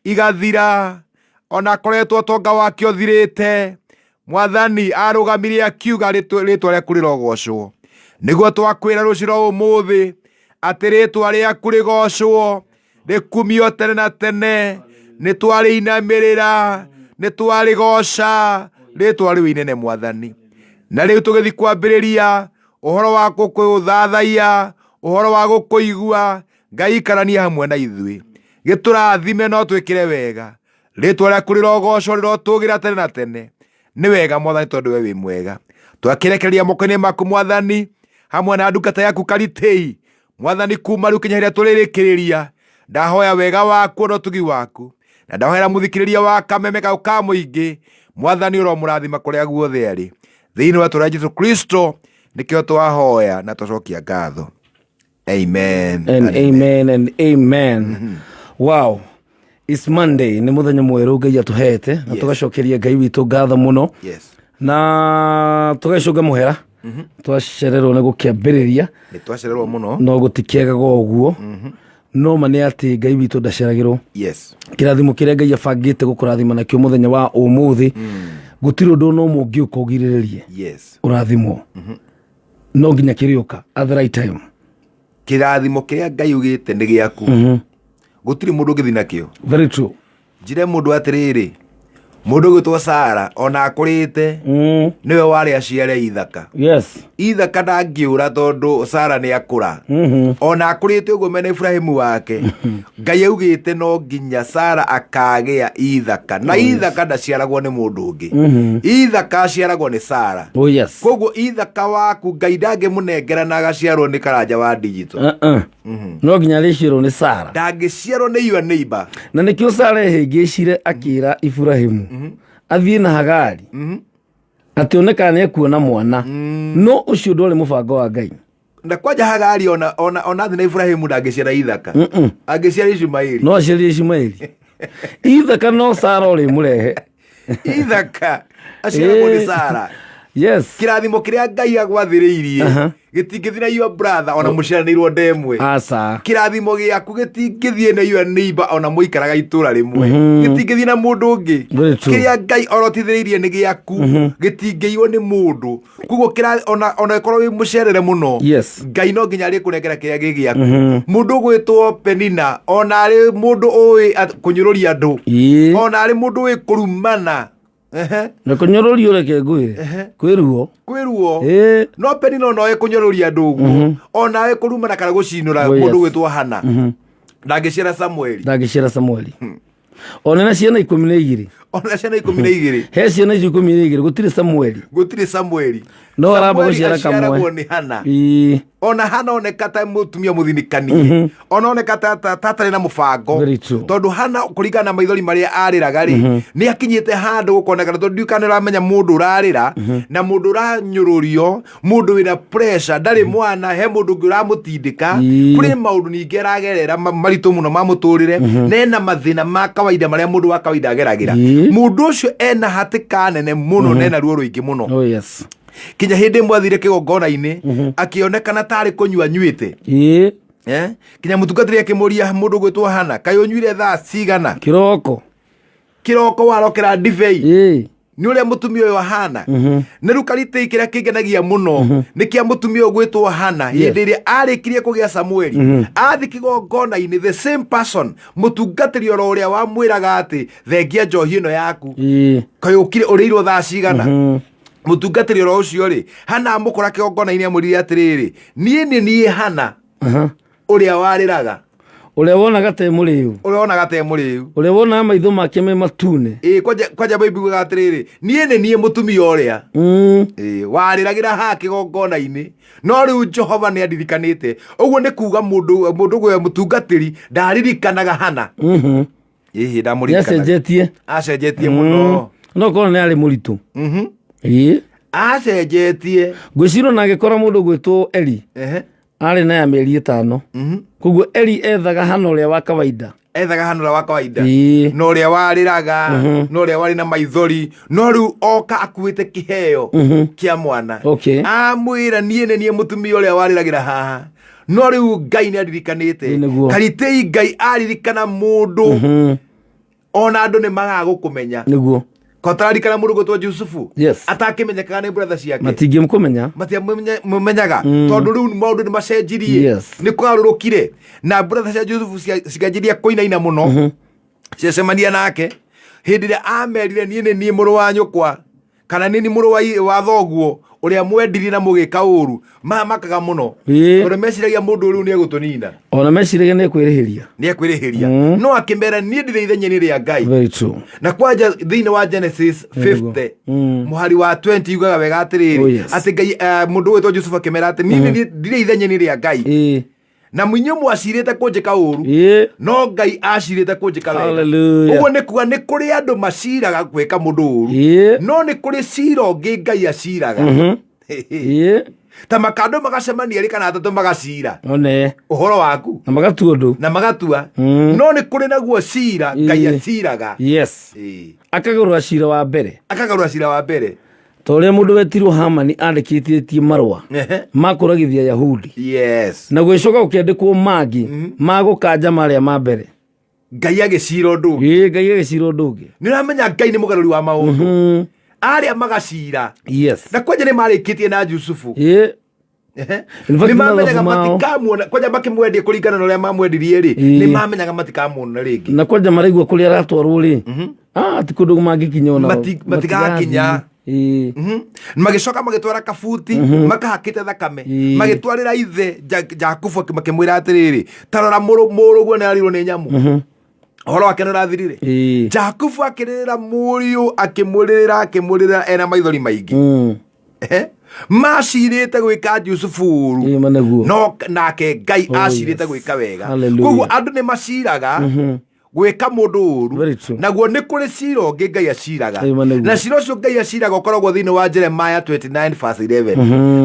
igathira, ona akoretwo ũtonga wake ũthirĩte, Mwathani arũgamire akiuga rĩtwa rĩaku rĩrogocwo. Nĩguo twakwĩra rũciũ rwa ũmũthĩ atĩ rĩtwa rĩaku rĩgocwo, rĩkumio tene na tene. Nĩ twarĩinamĩrĩra, nĩ twarĩgoca rĩtwa rĩu inene Mwathani. Na rĩu tũgĩthiĩ kwambĩrĩria ũhoro wa gũkũthathaiya, ũhoro wa gũkũigua, Ngai ikarania hamwe na ithuĩ. Gĩtũrathime no twĩkĩre wega. Rĩtwa rĩaku rĩrogocwo, rĩrotũgĩra tene na tene. Nĩ wega Mwathani tondũ we wĩ mwega. Twakĩrekereria moko-inĩ maku Mwathani, hamwe na ndungata yaku Karitei. Mwathani kuma rĩu kinya hĩrĩa tũrĩrĩkĩrĩria, ndahoya wega waku ona ũtugi waku. Na ndahoera mũthikĩrĩria wa kameme kau ka mũingĩ, Mwathani ũromũrathima kũrĩa guothe arĩ. Thĩinĩ wa rĩtwa rĩa Jesu Kristo nĩkĩo twahoya na twacokia ngatho. Amen. And amen and amen. Wow. It's Monday, nĩ mũthenya mwerũ Ngai atũhete na Yes. tũgacokeria Ngai witũ ngatho mũno Yes. na tũgecũnga mũhera twacererwo nĩ gũkĩambĩrĩria Nĩ twacererwo mũno. no gũtikĩagaga ũguo no ma nĩ atĩ Ngai witũ ndaceragĩrwo. Yes. Kĩrathimo kĩrĩa Ngai abangĩte gũkũrathima nakĩo mũthenya wa ũmũthĩ gũtirĩ ũndũ no ũmwe ũngĩũka ũgirĩrĩrie Yes. ũrathimwo no nginya kĩrĩũka at the right time. Kĩrathimo kĩrĩa Ngai ugĩte nĩ gĩaku. Gũtirĩ mũndũ ũngĩthiĩ nakĩo. Very true. Njĩre mũndũ atĩrĩrĩ, Mũndũ ũgwĩtwo Sara ona akũrĩte nĩwe warĩ aciare Ithaka. Yes. Ithaka ndangĩũra tondũ Sara nĩ akũra. Ona akũrĩte ũguo mena Ibrahimu wake, Ngai augĩte no nginya Sara akagĩa Ithaka, na Ithaka ndaciaragwo nĩ mũndũ ũngĩ. Ithaka aciaragwo nĩ Sara. Oh yes. Koguo Ithaka waku Ngai ndangĩmũnengera na agaciarwo nĩ Karanja wa digital. Uh-uh. No nginya rĩciarwo nĩ Sara. Ndangĩciarwo nĩ your neighbor. Na nĩkĩo Sara ehĩngĩcire akĩra Iburahimu athiĩ na Hagari atĩ one kana nĩ ekuona mwana, no ũcio ndwarĩ mũbango wa Ngai. Na kwanja Hagari ona ona ona thĩ na Ibrahimu ndangĩciara Ithaka. Angĩciara Ishumaeli. No aciarire Ishumaeli. Ithaka no Sara ũrĩmũrehe. Ithaka aciaragwo nĩ Sara. Yes. Kĩrathimo kĩrĩa Ngai agwathĩrĩirie gĩtingĩthiĩ na your brother ona mũciaranĩirwo nda ĩmwe. Aca. Kĩrathimo gĩaku gĩtingĩthiĩ na your neighbor ona mũikaraga itũra rĩmwe. Gĩtingĩthiĩ na mũndũ ũngĩ. Very true. Kĩrĩa Ngai orotithĩrĩirie nĩ gĩaku gĩtingĩiywo nĩ mũndũ. Koguo kĩra ona ona ĩkorwo wĩ mũcerere mũno. Yes. Ngai no nginya arĩkũnengera kĩrĩa gĩ gĩaku. Mũndũ ũgwĩtwo Penina ona arĩ mũndũ ũĩ kũnyũrũria andũ. Ona arĩ mũndũ ũĩ kũrumana. Ehe. Na kũnyũrũrio reke ngwĩre. Kwĩ ruo. Kwĩ ruo. Ĩĩ. No Penina ona oĩ kũnyũrũria andũ ũguo. Ona oĩ kũrumana kana gũcinũra Oh, yes. mũndũ ũgwĩtwo Hana. Ndangĩciara Samueli. Ndangĩciara Samueli. Ona na ciana 12. Ona ciana 12. He ciana icio 12 gũtirĩ Samueli. Gũtirĩ Samueli. No aramba Samueli gũciara kamwe. aciaragwo nĩ Hana. Ĩĩ. Ona Hana oneka ta mũtumia mũthinikanie. Ona oneka ta ta atarĩ na mũbango. Very true. Tondũ Hana kũringana na maithori marĩa arĩraga rĩ, nĩ akinyĩte handũ gũkonekana tondũ ndiũĩ kana nĩ ũramenya mũndũ ũrarĩra na mũndũ ũranyũrũrio, mũndũ wĩna pressure, ndarĩ mwana, he mũndũ ũngĩ ũramũtindĩka, kũrĩ maũndũ ningĩ aragerera maritũ mũno ma mũtũrĩre, na ena mathĩna ma kawaida marĩa mũndũ wa kawaida ageragĩra. Mũndũ ũcio ena hatĩka nene mũno na ena ruo rũingĩ mũno. Oh yes. Kinya hĩndĩ ĩmwe athire kĩgongona-inĩ akĩonekana tarĩ kũnyua anyuĩte. Kinya mũtungatĩri akĩmũria mũndũ ũgwĩtwo Hana, kaĩ ũnyuire thaa cigana? Kĩroko. Kĩroko warokera ndibei. Nĩ ũrĩa mũtumia ũyũ ahana. Nĩ rĩu karitĩi kĩrĩa kĩngenagia mũno nĩ kĩa mũtumia ũyũ gwĩtwo Hana. Hĩndĩ ĩrĩa arĩkirie kũgĩa Samueli, athi kĩgongona-inĩ, the same person, mũtungatĩri oro ũrĩa wamwĩraga atĩ thengia njohi ĩno yaku, kaĩ ũkire ũrĩirwo thaa cigana. Mũtungatĩri oro ũcio rĩ, Hana amũkora kĩgongona-inĩ amwĩrire atĩrĩrĩ, niĩ nĩ niĩ Hana ũrĩa warĩraga. Ũrĩa wonaga te mũrĩu. Ũrĩa wonaga te mũrĩu. Ũrĩa wonaga maitho make me matune. Ĩĩ, kwanja Bible yugaga atĩrĩrĩ, niĩ nĩ niĩ mũtumia ũrĩa. Ĩĩ, warĩragĩra haha kĩgongona-inĩ, no rĩu Jehova nĩ andirikanĩte. Ũguo nĩ kuga mũndũ ũyũ mũtungatĩri ndaririkanaga Hana. Ĩhĩ, ndamũririkanaga. Nĩacenjetie. Acenjetie mũno. No korwo nĩ arĩ mũritũ. Ĩĩ. Acenjetie. Ngwĩciria ona angĩkora mũndũ ũgwĩtwo Eli. Arĩ na ya mĩeri 5. Koguo Eli ethaga Hana ũrĩa wa kawaida. Ethaga Hana ũrĩa wa kawaida. Na ũrĩa warĩraga, na ũrĩa warĩ na maithori, no rĩu oka akuĩte kĩheo kĩa mwana. Amwĩra niĩ nĩ niĩ mũtumia ũrĩa warĩragĩra haha. No rĩu Ngai nĩ aririkanĩte. Karitĩi Ngai aririkana mũndũ. Ona andũ nĩ magaga gũkũmenya. Nĩguo. Ko ũtaririkana mũndũ gwĩtwo Jusufu? Yes. Atakĩmenyekaga nĩ brother ciake. Matingĩmũmenya. Matiamũmenyaga. Tondũ rĩu maũndũ nĩ macenjirie. Nĩ kwarũrũkire. Na brother cia Jusufu cikĩanjĩrĩria kũinaina mũno. Ciacemania nake. Hĩndĩ ĩrĩa amerire niĩ nĩ niĩ mũrũ wa nyũkwa, kana nĩ niĩ mũrũ wa thoguo ũrĩa mwendirie na mũgĩka ũru, mamakaga mũno. Tondũ meciragia mũndũ rĩu nĩ egũtũnina. Ona meciragia nĩ ekwĩrĩhĩria. Nĩ ekwĩrĩhĩria. No akĩmera niĩ ndirĩ ithenya-inĩ rĩa Ngai. Very true. Na kwanja thĩinĩ wa Genesis 50 mũhari wa 20 yugaga wega atĩrĩrĩ, Oh, yes. atĩ Ngai, mũndũ ũgwĩtwo Jusufu akĩmera atĩ niĩ ndirĩ ithenya-inĩ rĩa Ngai. Na inyuĩ mwacirĩte kũnjĩka ũru, no Ngai acirĩte kũnjĩka wega. Hallelujah. Ũguo nĩ kuga nĩ kũrĩ andũ maciraga gwĩka mũndũ ũru, no nĩ kũrĩ cira ũngĩ Ngai aciraga. Ta makandũ magacemania erĩ kana atatũ magacira One. ũhoro waku. Na magatua ũndũ. Na magatua. No nĩ kũrĩ naguo cira Ngai aciraga. Yes. Akagarũra cira wa mbere. Akagarũra cira wa mbere. Ta ũrĩa mũndũ wetirwo Hamani andĩkĩtĩtie marũa ma kũragithia Yahudi. Yes. Na gũgĩcoka gũkĩandĩkwo mangĩ ma gũkanja marĩa ma mbere. Ngai agĩcira ũndũ ũngĩ. Ĩĩ, Ngai agĩcira ũndũ ũngĩ. Nĩ ũramenya Ngai nĩ mũgarũri wa maũndũ. Arĩa magacira. Yes. Na kwanja nĩ marĩkĩtie na Jusufu. In fact, Nĩ mamenyaga mathabu mao- matikamuona kwanja makĩmwendie kũringana na ũrĩa mamwendirie rĩ, Ĩĩ. nĩ mamenyaga matikamuona rĩngĩ. Na kwanja maraigua kũrĩa aratwarwo rĩ, ah, ti kũndũ mangĩkinya ona Matigakinya. Ĩĩ. Magĩcoka magĩtwara kabuti makahakĩte thakame, magĩtwarĩra ithe Jakubu, makĩmwĩra atĩrĩrĩ, tarora mũrũguo nĩ arirwo nĩ nyamũ, ũhoro wake nĩ ũrathirire. Ĩĩ. Jakubu akĩrĩrĩra mũriũ, akĩmũrĩrĩra, akĩmũrĩrĩra ena maithori maingĩ. Macirĩte gwĩka Jusufu ũru, Ĩĩ, ma nĩguo. no nake Ngai Oh, acirĩte yes. gwĩka wega. Hallelujah. Koguo andũ nĩ maciraga gwĩka mũndũ ũru, Very true. naguo nĩ kũrĩ cira ũngĩ Ngai aciraga, Ĩĩ, ma nĩguo. na cira ũcio Ngai aciraga ũkoragwo thĩinĩ wa Jeremiah 29 verse 11,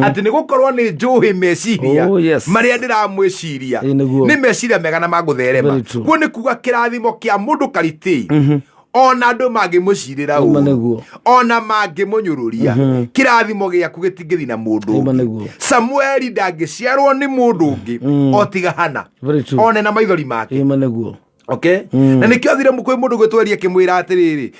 atĩ nĩ gũkorwo nĩ njũĩ meciria Oh, yes. marĩa ndĩramwĩciria, Ĩĩ, nĩguo. nĩ meciria mega na magũtherema. Very true. Kuo nĩ kuga kĩrathimo kĩa mũndũ karitĩi, ona andũ mangĩmũcirĩra Ĩĩ, ma ũru, nĩguo. ona mangĩmũnyũrũria, kĩrathimo gĩaku gĩtingĩthi na mũndũ Ĩĩ, ma ũngĩ. nĩguo. Samueli ndangĩciarwo nĩ mũndũ ũngĩ o tiga Hana, Very true. one na maithori make. Ĩĩ, ma nĩguo. Okay, na nĩkĩo athire kwĩ mũndũ gwĩtwo Eli akĩmwĩra atĩrĩrĩ,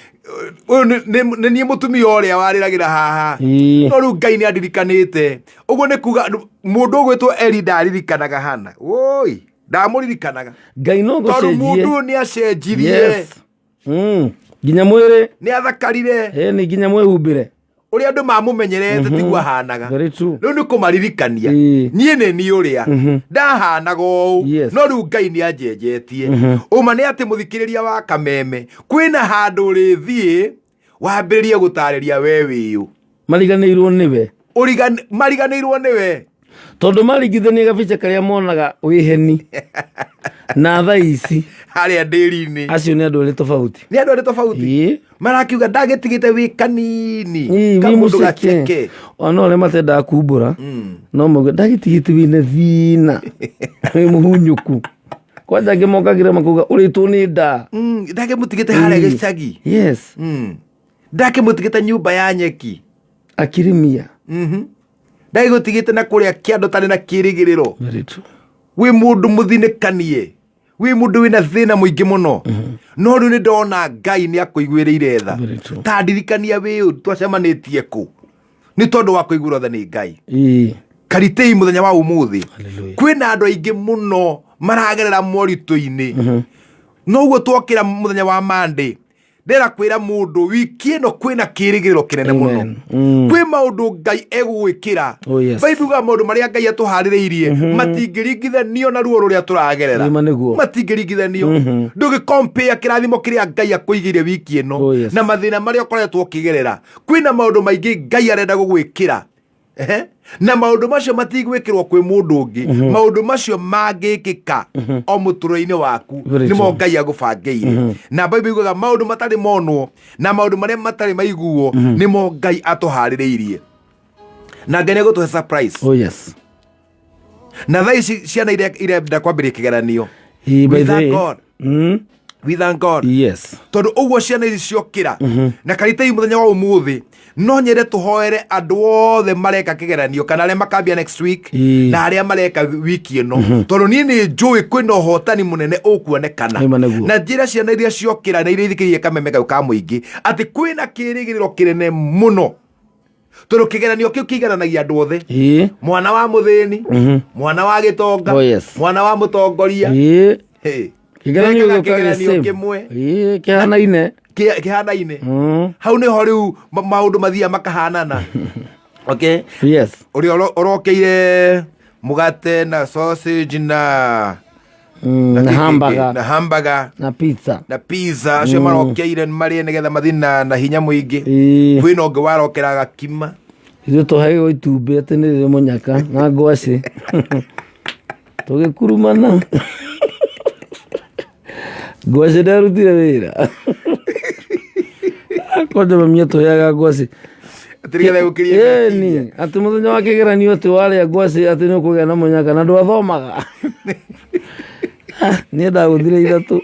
ũyũ nĩ niĩ mũtumia ũrĩa warĩragĩra haha, Ĩĩ. no rĩu Ngai nĩ andirikanĩte. Ũguo nĩ kuga mũndũ ũgwĩtwo Eli ndaririkanaga Hana, woi, ndamũririkanaga, Ngai no tondũ mũndũ gũcenjie. ũyũ nĩ acenjirie. Yes. Nginya mwĩrĩ. Nĩ athakarire. Ĩni nginya mwĩhumbĩre. Ũrĩa andũ mamũmenyerete tiguo ahanaga. Very true. Rĩu nĩ kũmaririkania, Ĩĩ. niĩ nĩ niĩ ũrĩa ndahanaga ũũ, Yes. no rĩu Ngai nĩ anjenjetie. Ũma nĩ atĩ mũthikĩrĩria wa kameme, kwĩna handũ ũrĩthiĩ wambĩrĩrie gũtarĩria we wĩyũ. Mariganĩirwo nĩwe. Mariganĩirwo nĩwe. Tondũ maringithania gabica karĩa monaga wĩheni na thaa ici harĩa ndĩri-inĩ, acio nĩ andũ erĩ tofauti. Nĩ andũ erĩ tofauti. Ĩĩ. Marakiuga ndagĩtigĩte wĩ kanini, Ĩĩ, wĩ kamũndũ mũceke. gaceke. Ona ũrĩa matendaga kumbũra no mauge ndagĩtigĩte wĩna thĩna, wĩ mũhunyũku. Kwanja angĩ mokagĩra makauga ũrĩtwo nĩ nda. Ndakĩmũtigĩte harĩa Ĩĩ. gĩcagi. Yes. Ndakĩmũtigĩte nyũmba ya nyeki Akirimia. Ndagĩgũtigĩte na kũrĩa kĩando tarĩ na kĩrĩgĩrĩro. Very true. Wĩ mũndũ mũthinĩkanie, wĩ mũndũ wĩna thĩna mũingĩ mũno, no rĩu nĩ ndona Ngai nĩ akũiguĩrĩire tha. Very true. Ta ndirikania wĩ ũ, twacemanĩtie kũ? Nĩ tondũ wa kũiguĩrwo tha nĩ Ngai. Ĩĩ. Karitĩi mũthenya wa ũmũthĩ, Hallelujah. kwĩna andũ aingĩ mũno maragerera moritũ-inĩ. Noguo twokĩra mũthenya wa Monday, ndĩra kwĩra mũndũ wiki ĩno kwĩna kĩrĩgĩrĩro kĩnene mũno. Amen. Kwĩ maũndũ Ngai egũgwĩkĩra. Oh, yes. Bible yugaga maũndũ marĩa Ngai atũharĩrĩirie matingĩringithanio na ruo rũrĩa tũragerera. Ĩĩ, ma nĩguo. Matingĩringithanio, ndũgĩkompea kĩrathimo kĩrĩa Ngai akũigĩire wiki ĩno Oh, yes. na mathĩna marĩa ũkoretwo ũkĩgerera. Kwĩna maũndũ maingĩ Ngai arenda gũgwĩkĩra. Na maũndũ macio matigwĩkĩrwo kwĩ mũndũ ũngĩ, maũndũ macio mangĩkĩka o mũtũrĩre-inĩ waku, Very nĩmo true. Ngai agũbangĩire. Na Bible yugaga maũndũ matarĩ monwo na maũndũ marĩa matarĩ maiguo nĩmo Ngai atũharĩrĩirie, na Ngai nĩegũtũhe surprise. Oh yes. Na thaa ici ciana iria irenda kwambĩrĩria kĩgeranio, Ĩĩ, by we the thank way. God. We thank God. Yes. Tondũ ũguo ciana ici ciokĩra na karitei mũthenya wa ũmũthĩ, no nyende tũhoere andũ othe mareka kĩgeranio kana arĩa makambia next week Ĩĩ. na arĩa mareka wiki ĩno, tondũ niĩ nĩ njũĩ kwĩna ũhotani mũnene ũkuonekana. Ĩma nĩguo. Na njĩra ciana iria ciokĩra na iria ithikĩrĩria kameme kau ka mũingĩ atĩ kwĩna kĩrĩgĩrĩro kĩnene mũno, tondũ kĩgeranio kĩu kĩigananagia andũ othe, Ĩĩ. mwana wa mũthĩni, mwana wa gĩtonga, Oh, yes. mwana wa mũtongoria. Ĩĩ. Hey. Kĩgeranio Mekaga gĩũkaga kĩgeranio same. kĩmwe. Ĩĩ, kĩhanaine. Kĩhanaine. Hau nĩho rĩu maũndũ mathiaga makahanana, okay? Yes. Ũrĩa ũrokeire mũgate na sausage na Na kĩ kĩngĩ? hamburger. Na hamburger. Na pizza. Na pizza, acio marokeire marĩe nĩgetha mathiĩ na hinya mũingĩ. Ĩĩ. Kwĩna ũngĩ warokera gakima. Ithuĩ twaheagwo itumbĩ atĩ nĩ rĩrĩ mũnyaka na ngwacĩ tũgĩkurumana, ngwacĩ ndarutire wĩra kwanja mami atũheaga ngwacĩ. Atĩ nĩgetha gũkĩria. Ĩni atĩ mũthenya wa kĩgeranio atĩ warĩa ngwacĩ atĩ nĩ ũkũgĩa na mũnyaka, na ndwathomaga. Ah, niĩ ndagũthire ithatũ,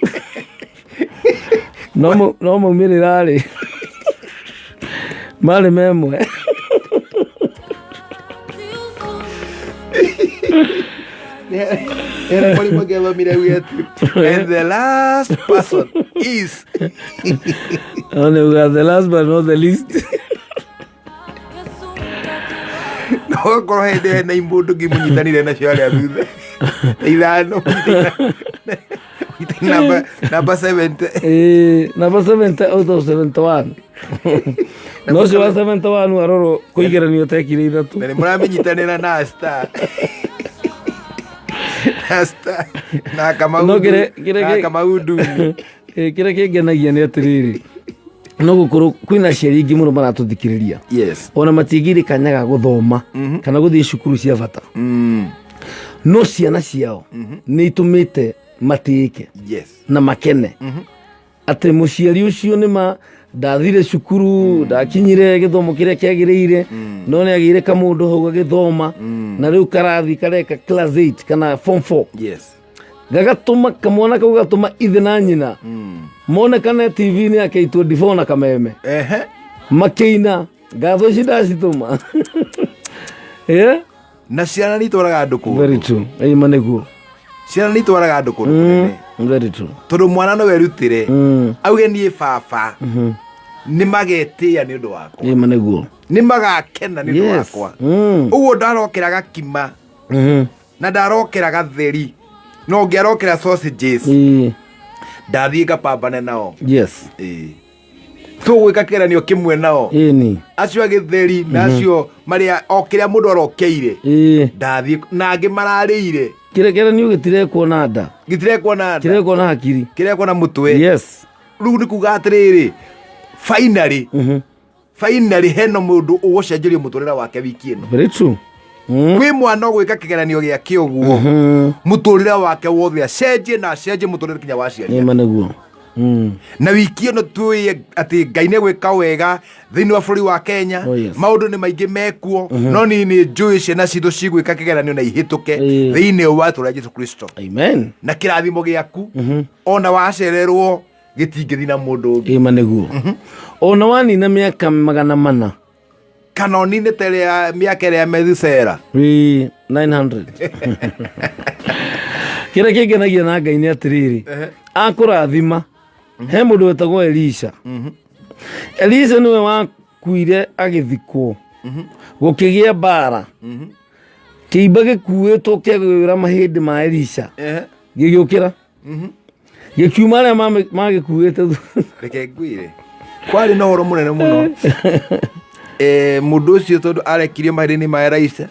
no no maumĩrĩra rĩ marĩ memwe. Era mwalimu angĩathomire auge atĩ, "And the last person is..." No nĩ uga the last but not the least. No Ũgakorwo hĩndĩ hena imũndũ ngĩmũnyitanire nacio arĩa thutha ithano mũnyitĩte namba 70. Ĩĩ, namba 70 out of 71. No ũcio wa 71 arorwo kũigeranio tekire ithatũ. Na nĩ mũramĩnyitanĩra na star na star na Kamau. No kĩrĩa na Kamau Nduni. Ĩĩ, kĩrĩa kĩngenagia nĩ atĩrĩrĩ, no gũkorwo kwĩna aciari aingĩ mũno maratũthikĩrĩria, ona matingĩire kanya ga gũthoma kana gũthiĩ cukuru cia bata, no ciana ciao nĩ itũmĩte matĩĩke na makene atĩ mũciari ũcio nĩma ndathire cukuru, ndakinyire gĩthomo kĩrĩa kĩagĩrĩire, no nĩ agĩire kamũndũ hau agĩthoma, na rĩu karathi kareka class 8 kana form 4. Gagatũma kamwana kau gatũma ithe na nyina monekane TV-inĩ ya K24 na Kameme makĩina ngatho ici ndacitũma. Yeah? Na ciana nĩ itwaraga andũ kũndũ. Very true. Ĩma nĩguo. Ciana nĩ itwaraga andũ kũndũ kũnene. Very true. Tondũ mwana no erutĩre auge niĩ baba nĩ magetĩĩa nĩ ũndũ wakwa. Ĩma nĩguo. Nĩ magakena nĩ ũndũ wakwa. Ũguo ndarokera gakima na ndarokera gatheri no ngĩarokera sausages, ndathiĩ ngapambane nao. Ĩĩ. Tũgwĩka kĩgeranio kĩmwe nao. Ĩni. Acio a gĩtheri na acio marĩa o kĩrĩa mũndũ arokeire, ndathiĩ na angĩ mararĩire. Kĩrĩa kĩgeranio gĩtirekwo na nda. Gĩtirekwo na nda. Kĩrekwo na hakiri. Kĩrekwo na mũtwe. Rĩu nĩ kuga atĩrĩrĩ, finally hena mũndũ ũgũcenjerio mũtũrĩre wake wiki ĩno. Very true. Kwĩ mwana ũgwĩka kĩgeranio gĩake ũguo mũtũrĩre wake wothe acenjie na acenjie mũtũrĩre kinya wa aciari. Ĩma nĩguo. Na wiki ĩno tũĩ atĩ Ngai nĩ gwĩka wega thĩinĩ wa bũrũri wa Kenya. Oh, yes. Maũndũ nĩ maingĩ mekuo, no niĩ nĩ njũĩ ciana citũ cigwĩka kĩgeranio na ihĩtũke thĩinĩ wa rĩtwa rĩa Jesu Kristo. Amen. Na kĩrathimo gĩaku ona wacererwo gĩtingĩthiĩ na mũndũ ũngĩ. Ĩma nĩguo. Ona wanina mĩaka 400 kana oninĩte mĩaka ĩrĩa ya Methusela. Ĩĩ, 900. Kĩrĩa kĩngenagia na Ngai nĩ atĩrĩrĩ, akũrathima he mũndũ wetagwo Elisha. Elisha nĩwe wakuire agĩthikwo, gũkĩgĩa mbara, kĩimba gĩkuĩtwo kĩagwĩra mahĩndĩ ma Elisha gĩgĩũkĩra gĩkiuma arĩa magĩkuĩte. Reke ngwĩre, kwarĩ na ũhoro mũnene mũno. Mũndũ ũcio tondũ arekirio mahĩndĩ-inĩ ma Elisha,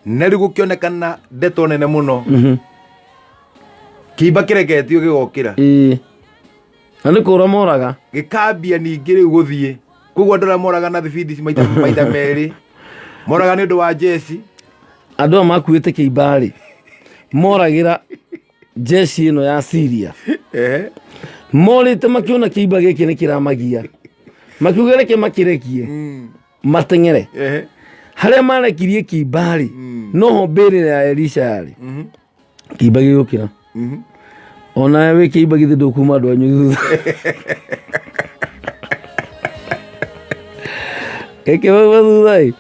na rĩu gũkĩonekana ndeto nene mũno, kĩimba kĩreketio gĩgokĩra. Na nĩ kũra moraga. Gĩkambia ningĩ rĩu gũthiĩ koguo andũ arĩa moraga na thibindi maita merĩ moraga nĩ ũndũ wa jeci. Andũ aya makuĩte kĩimba-rĩ, moragĩra jeshi ĩno ya Syria. Morĩte makĩona kĩimba gĩkĩ nĩ kĩramagia, makiuga reke makĩrekie mateng'ere. Harĩa marekirie kĩimba-rĩ, noho mbĩrĩra ya Elisha yarĩ. Kĩimba gĩgũkĩra. Onawe wĩ kĩimba githĩ ndũkuma andũ anyu thutha gĩkĩmauma thutha ĩ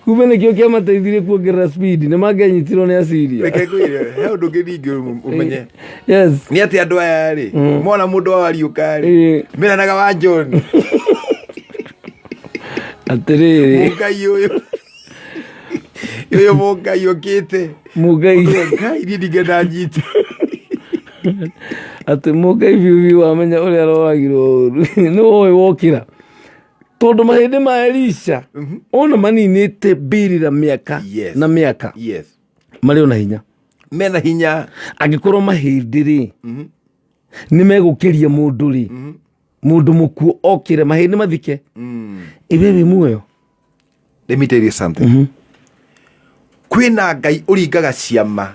kumbe nĩkĩo kĩamateithirie kuongerera speed nĩ mangĩanyitirwo nĩ Asiria. Reke ngwĩre he ũndũ ũngĩ ningĩ ũmenye. Nĩ atĩ andũ aya rĩ, mona mũndũ wariũka rĩ, meranaga wa John. Atĩrĩrĩ. Mũngai ũyũ ũyũ mũngai ũkĩte. Mũngai. Ngai niĩ ndingĩenda nyite. Atĩ mũngai biũ biũ wamenya ũrĩa aroragirwo ũru nĩ woĩ wokĩra tondũ mahĩndĩ ma Elisha ona maninĩte mbĩrĩra mĩaka na mĩaka marĩ ona hinya. Mena hinya. Angĩkorwo mahĩndĩ rĩ nĩ megũkĩria mũndũ rĩ, mũndũ mũkuũ okĩre mahĩndĩ mathike iwe wĩ muoyo. Let me tell you something. Kwĩna Ngai ũringaga ciama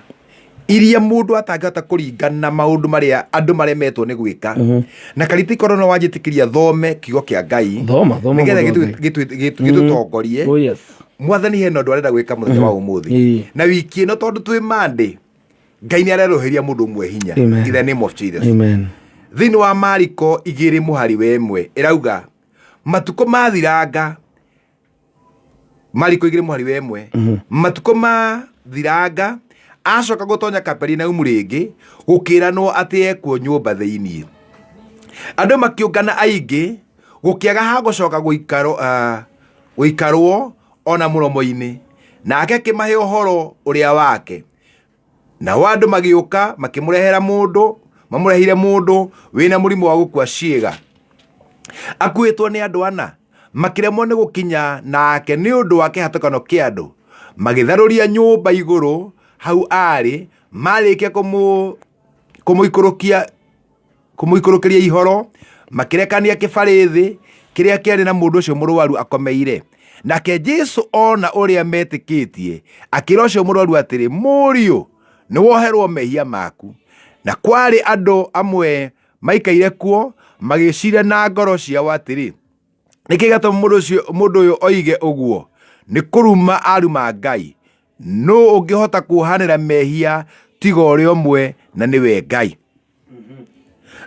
iria mũndũ atangĩhota kũringa na maũndũ marĩa andũ maremetwo nĩ gwĩka. Na kariti korwo no wanjĩtĩkĩria thome kiugo kĩa Ngai. Thoma, thoma nĩgetha mũndũ wa gĩtũtongorie. Oh, yes. Mwathani hena ũndũ arenda gwĩka mũthenya wa ũmũthĩ na wiki ĩno tondũ twĩ Monday, Ngai nĩ arerũhĩria mũndũ ũmwe hinya. Amen. In the name of Jesus. Amen. Thĩinĩ wa Mariko 2:1 ĩrauga matukũ mathiranga, Mariko 2:1, matukũ mathiranga acoka gũtonya Kaperinaumu rĩngĩ, gũkĩranwo atĩ ekuo nyũmba thĩinĩ. Andũ makĩũngana aingĩ, gũkĩaga ha gũcoka gũikarwo ona mũromo-inĩ. Nake akĩmahe ũhoro ũrĩa wake. Nao andũ magĩũka makĩmũrehera mũndũ, mamũrehire mũndũ wĩna mũrimũ wa gũkua ciĩga. Akuĩtwo nĩ andũ ana, makĩremwo nĩ gũkinya nake nĩ ũndũ wa kĩhatũkano kĩa andũ. Magĩtharũria nyũmba igũrũ hau aarĩ, marĩkia kũmũ kũmũikũrũkia kũmũikũrũkĩria ihoro, makĩrekania kĩbarĩ thĩ kĩrĩa kĩarĩ na mũndũ ũcio mũrwaru akomeire. Nake Jesu ona ũrĩa metĩkĩtie, akĩra ũcio mũrwaru atĩrĩ, mũriũ, nĩ woherwo mehia maku. Na kwarĩ andũ amwe maikaire kuo, magĩciria na ngoro ciao atĩrĩ, nĩkĩ gĩatũma mũndũ ũcio mũndũ ũyũ oige ũguo? Nĩ kũruma aruma Ngai. Nũ ũngĩhota kuohanĩra mehia tiga ũrĩa ũmwe na nĩwe Ngai?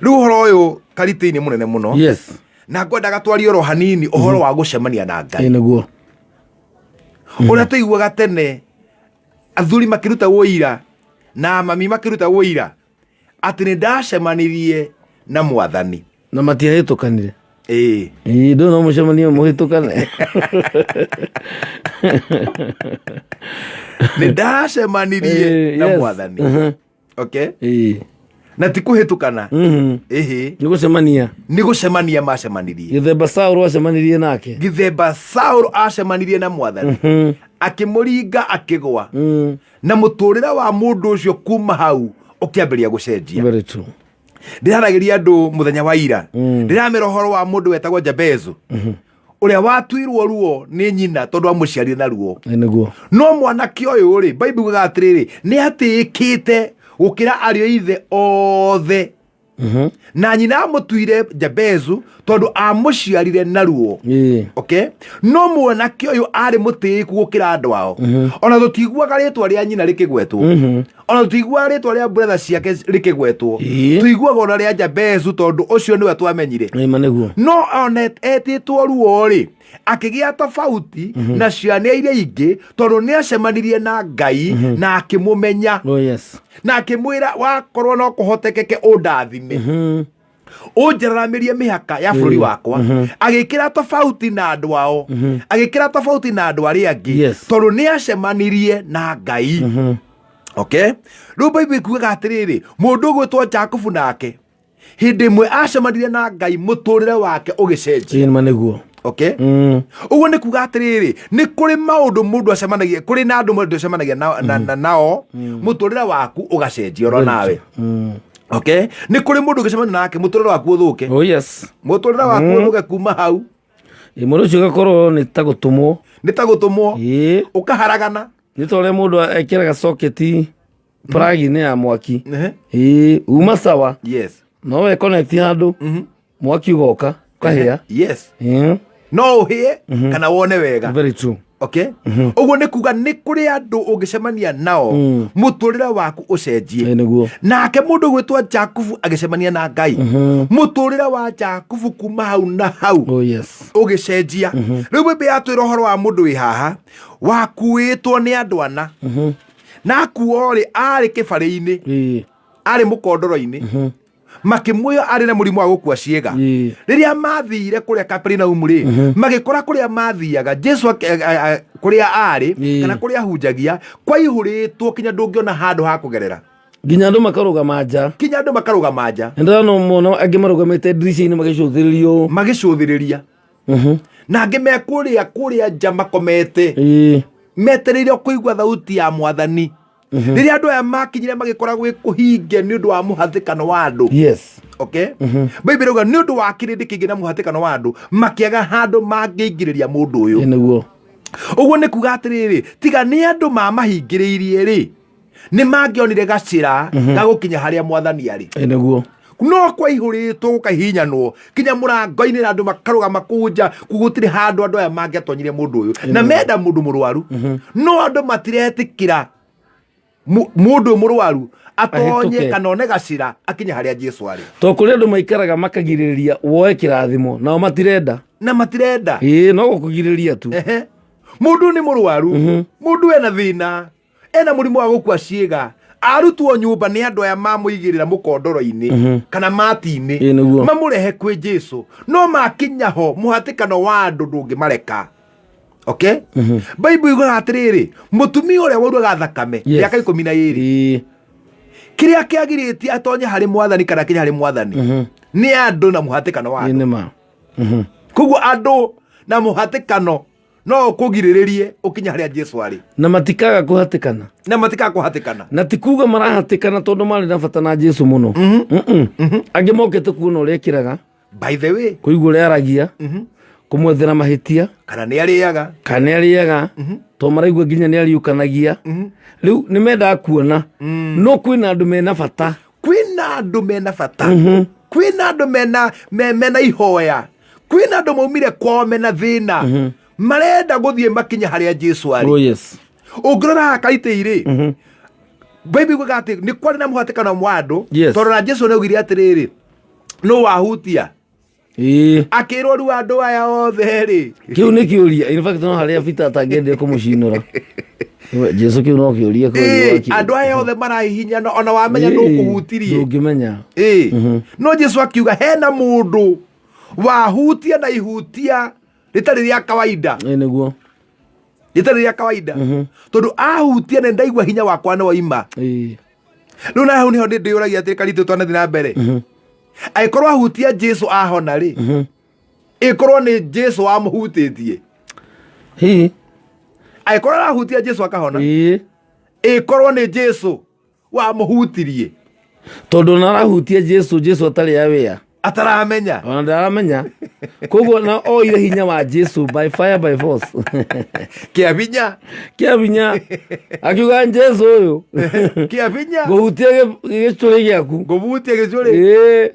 Rĩu ũhoro ũyũ karitĩ-inĩ mũnene mũno. Yes. Na ngwendaga twarie oro hanini ũhoro wa gũcemania na Ngai. Ĩ nĩguo. Ũrĩa tũiguaga tene athuri makĩruta ũira na mami makĩruta ũira atĩ nĩ ndacemanirie na mwathani. Na matiahĩtũkanire. Ĩĩ. Ĩĩ ndũ no mũcemanie mũhĩtũkane. Nĩ ndacemanirie Ĩĩ, na yes. mwathani. Mhm. Okay? Ĩĩ. Na ti kũhĩtũkana. Mhm. Ĩhĩ. Nĩ gũcemania. Nĩ gũcemania macemanirie. Gĩthemba Saũlũ acemanirie nake. Gĩthemba Saũlũ acemanirie na mwathani. Mhm. Akĩmũringa akĩgwa. Mm. Na mũtũrĩre wa mũndũ ũcio kuma hau ũkĩambĩrĩria gũcenjia. Very true. Ndĩraragĩria andũ mũthenya wa ira. Ndĩramera ũhoro wa mũndũ wetagwo Jabezu. Ũrĩa watuirwo ruo nĩ nyina tondũ amũciarire na ruo. Ĩ nĩguo. No mwanake ũyũ rĩ, Bible yugaga atĩrĩrĩ, nĩ atĩĩkĩte gũkĩra ariũ a ithe othe. Mhm. Na nyina amũtuire Jabezu tondũ amũciarire na ruo. Ĩĩ. Okay? No mwanake ũyũ arĩ mũtĩĩku gũkĩra andũ ao. Ona tũtiguaga rĩtwa rĩa nyina rĩkĩgwetwo. Mhm. Ona tũtiguaga rĩtwa rĩa brother ciake rĩkĩgwetwo. Ĩĩ. Tũiguaga ona rĩa Jabezu tondũ ũcio nĩwe twamenyire. Ĩ ma nĩguo. No ona etĩtwo ruo rĩ, akĩgĩa tofauti na ciana iria ingĩ tondũ nĩ acemanirie na Ngai na akĩmũmenya. Oh yes. Na akĩmwĩra wakorwo no kũhotekeke ũndathime. Mhm. Ũnjararamĩrie mĩhaka ya bũrũri wakwa. Agĩkĩra tofauti na andũ ao. Agĩkĩra tofauti na andũ arĩa angĩ. Yes. Tondũ nĩ acemanirie na Ngai. Okay? Rĩu Bible ĩkugaga atĩrĩrĩ, mũndũ ũgwĩtwo Jakubu nake hĩndĩ ĩmwe acemanirie na Ngai mũtũrĩre wake ũgĩcenjia. Ĩ ma nĩguo. Okay? Mm. Ũguo nĩ kuga atĩrĩrĩ, nĩ kũrĩ maũndũ mũndũ acemanagia, kũrĩ na andũ mũndũ acemanagia na, na, na, nao, mũtũrĩre waku ũgacenjia oro nawe. Mm. Okay? Nĩ kũrĩ mũndũ ũngĩcemania nake mũtũrĩre waku ũthũke. Oh yes. Mũtũrĩre waku ũthũke kuma hau. Ĩ mũndũ ũcio ũgakorwo nĩ ta gũtũmwo. Nĩ ta gũtũmwo. Ĩ. Ũkaharagana. Nĩ ta ũrĩa mũndũ ekĩraga soketi plug-inĩ ya mwaki. Ehe. Ĩ uma sawa. Yes. No we connect handũ. Mwaki ũgoka ũkahĩa. Yes. Ĩ. No ũhĩe kana wone wega. Very true. Okay? Ũguo nĩ kuga nĩ kũrĩ andũ ũngĩcemania nao mũtũrĩre waku ũcenjie. Ĩ nĩguo. Nake mũndũ ũgwĩtwo Jakubu agĩcemania na Ngai. Mũtũrĩre wa Jakubu kuma hau na hau Oh yes. ũgĩcenjia. Rĩu Bible yatwĩra ũhoro wa mũndũ wĩ haha wakuĩtwo nĩ andũ ana. Na akuo rĩ arĩ kĩbarĩ-inĩ. Ĩ. Arĩ mũkondoro-inĩ. Makĩmuoya arĩ na mũrimũ wa gũkua ciĩga. Ĩ. Rĩrĩa mathire kũrĩa Kaperinaumu rĩ, magĩkora kũrĩa mathiaga Jesu kũrĩa arĩ kana kũrĩa ahunjagia kwaihũrĩtwo kinya ndũngĩona handũ ha kũgerera. Nginya andũ makarũgama nja. Kinya andũ makarũgama nja. Nĩ ndĩrona mũno angĩ marũgamĩte ndirica-inĩ magĩcũthĩrĩria ũũ. Magĩcũthĩrĩria. Na angĩ me kũrĩa kũrĩa nja makomete. Ĩ. Metereire kũigua thauti ya mwathani. Rĩrĩa andũ aya makinyire magĩkora gwĩ kũhinge nĩ ũndũ wa mũhatĩkano wa andũ. Yes. Okay? Bible ĩrauga nĩ ũndũ wa kĩrĩndĩ kĩingĩ na mũhatĩkano wa andũ makĩaga handũ mangĩingĩrĩria mũndũ ũyũ. Ĩ nĩguo. Ũguo nĩ kuga atĩrĩrĩ, tiga nĩ andũ mamahingĩrĩirie rĩ, nĩ mangĩonire gacĩra ga gũkinya harĩa mwathani arĩ. Ĩ nĩguo. No kwaihũrĩtwo gũkahihinyanwo kinya mũrango-inĩ na andũ makarũgama kũu nja, gũtirĩ handũ andũ aya mangĩatonyire mũndũ ũyũ. Na menda mũndũ mũrwaru, no andũ matiretĩkĩra mũndũ ũyũ mũrwaru atonye Ahĩtũke. kana one gacĩra akinye harĩa Jesu arĩ. To kũrĩ andũ maikaraga makagirĩrĩria woe kĩrathimo nao matirenda. Na matirenda. Ĩ no gũkũgirĩrĩria tu. Ehe. Mũndũ nĩ mũrwaru, mũndũ ena thĩna, ena mũrimũ wa gũkua ciĩga, arutwo nyũmba nĩ andũ aya mamũigĩrĩra mũkondoro-inĩ kana mati-inĩ, Ĩ nĩguo. mamũrehe kwĩ Jesu, no makinya ho mũhatĩkano wa andũ ndũngĩmareka. Okay, Bible yugaga atĩrĩrĩ, mũtumia ũrĩa wauraga thakame mĩaka 12, kĩrĩa kĩagirĩtie atonye harĩ mwathani kana kinya harĩ mwathani nĩ andũ na mũhatĩkano wa andũ. Nĩ ma. Koguo andũ na mũhatĩkano no ũkũgirĩrĩrie ũkinye harĩa Jesu arĩ. Na matikaga kũhatĩkana. Na matikaga kũhatĩkana. Na ti kuga marahatĩkana tondũ marĩ na bata na Jesu mũno. Angĩ mokĩte kuona ũrĩa ekĩraga. By the way, kũigua ũrĩa aragia, kũmwethera mahĩtia. Kana nĩ arĩaga. Kana nĩ arĩaga, tondũ maraigua nginya nĩ ariũkanagia. Rĩu nĩ mendaga kuona. No kwĩna andũ mena bata. Kwĩna andũ mena bata. Kwĩna andũ mena ihoya. Kwĩna andũ maumire kwao mena thĩna. Marenda gũthiĩ makinye harĩa Jesu arĩ. Oh, yes. Ũngĩrora haha kaitĩ-rĩ, Bible yugaga atĩ nĩ kwarĩ na mũhatĩkano wa andũ, tondũ na Jesu nĩ augire atĩrĩrĩ, nũ wahutia? Akĩrwo rĩu andũ aya othe rĩ. Kĩu nĩ kĩũria. In fact, no harĩa Peter atangĩendire kũmũcinũra. Jesu kĩu no kĩũria kũria wakĩũria. Andũ aya othe marahihinyana, ona wamenya nũ ũkũhutirie. Ndũngĩmenya. No Jesu akiuga hena mũndũ wahutia na ihutia rĩtarĩ rĩa kawaida. Nĩguo. Rĩtarĩ rĩa kawaida. Tondũ ahutia na ndaigua hinya wakwa nĩ waima. Rĩu na hau nĩho ndĩyũragia atĩrĩ, karitũ twanathiĩ na mbere. Angĩkorwo ahutia Jesu ahona rĩ, ĩkorwo nĩ Jesu wamũhutĩtie. Angĩkorwo arahutia Jesu akahona, ĩkorwo nĩ Jesu wamũhutirie. Tondũ na arahutia Jesu, Jesu atarĩ aware. Ataramenya. Ona ndaramenya. Koguo na oire hinya wa Jesu by fire by force. Kĩa hinya. Kĩa hinya. Akiuga Jesu ũyũ. Kĩa hinya. Ngũhutia gĩcũrĩ gĩaku. Ngũhutia gĩcũrĩ.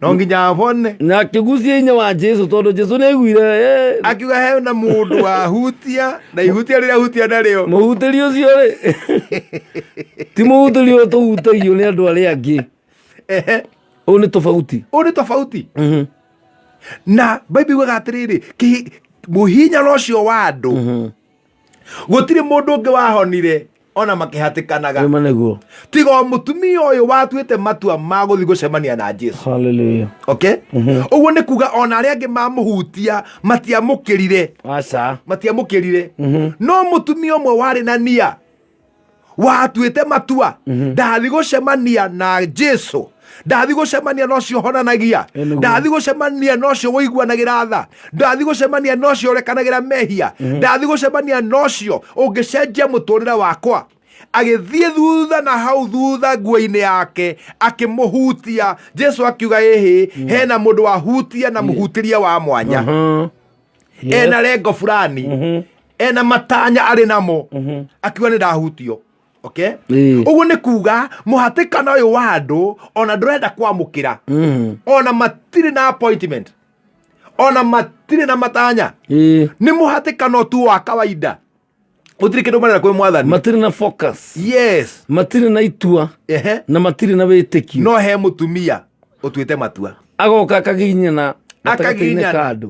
No nginya ahone. Na akĩgucia hinya wa Jesu tondũ Jesu nĩ aiguire, Akiuga hena mũndũ wahutia na ihutia rĩrĩa ahutia narĩo. Mũhutĩri ũcio rĩ. Ti mũhutĩri ũyũ tũhutagio nĩ andũ arĩa angĩ. Ũyũ nĩ tofauti. Ũyũ nĩ tofauti. Na Bible yugaga atĩrĩrĩ, mũhinyano ũcio wa andũ, gũtirĩ mũndũ ũngĩ wahonire ona makĩhatĩkanaga. Nĩma nĩguo. Tiga o mũtumia ũyũ watuĩte matua ma gũthiĩ gũcemania na Jesu. Hallelujah. Okay? Ũguo nĩ kuga ona arĩa angĩ mamũhutia matiamũkĩrire. Aca. Matiamũkĩrire. No mũtumia ũmwe warĩ na nia watuĩte matua, ndathi gũcemania na Jesu, ndathi gũcemania na ũcio ũhonanagia, ndathi gũcemania na ũcio ũiguanagĩra tha, ndathi gũcemania na ũcio ũrekanagĩra mehia, ndathi gũcemania na ũcio ũngĩcenjia mũtũrĩre wakwa. Agĩthiĩ thutha na hau thutha nguo-inĩ yake akĩmũhutia. Jesu akiuga ĩhĩ, hena mũndũ wahutia na mũhutĩria wa mwanya. Ena lengo fulani, ena matanya arĩ namo, akiuga nĩ ndahutio. Okay? Ũguo nĩ kuga mũhatĩkano ũyũ wa andũ ona ndũrenda kwamũkĩra, ona matirĩ na appointment, ona matirĩ na matanya, nĩ mũhatĩkano tu wa kawaida. Gũtirĩ kĩndũ marenda kwĩ mwathani. Matirĩ na focus. Yes. Matirĩ na itua. Na matirĩ na wĩtĩkio. No he mũtumia ũtuĩte matua. Agoka akaginyana gatagatĩ-inĩ Akaginyana. ka andũ.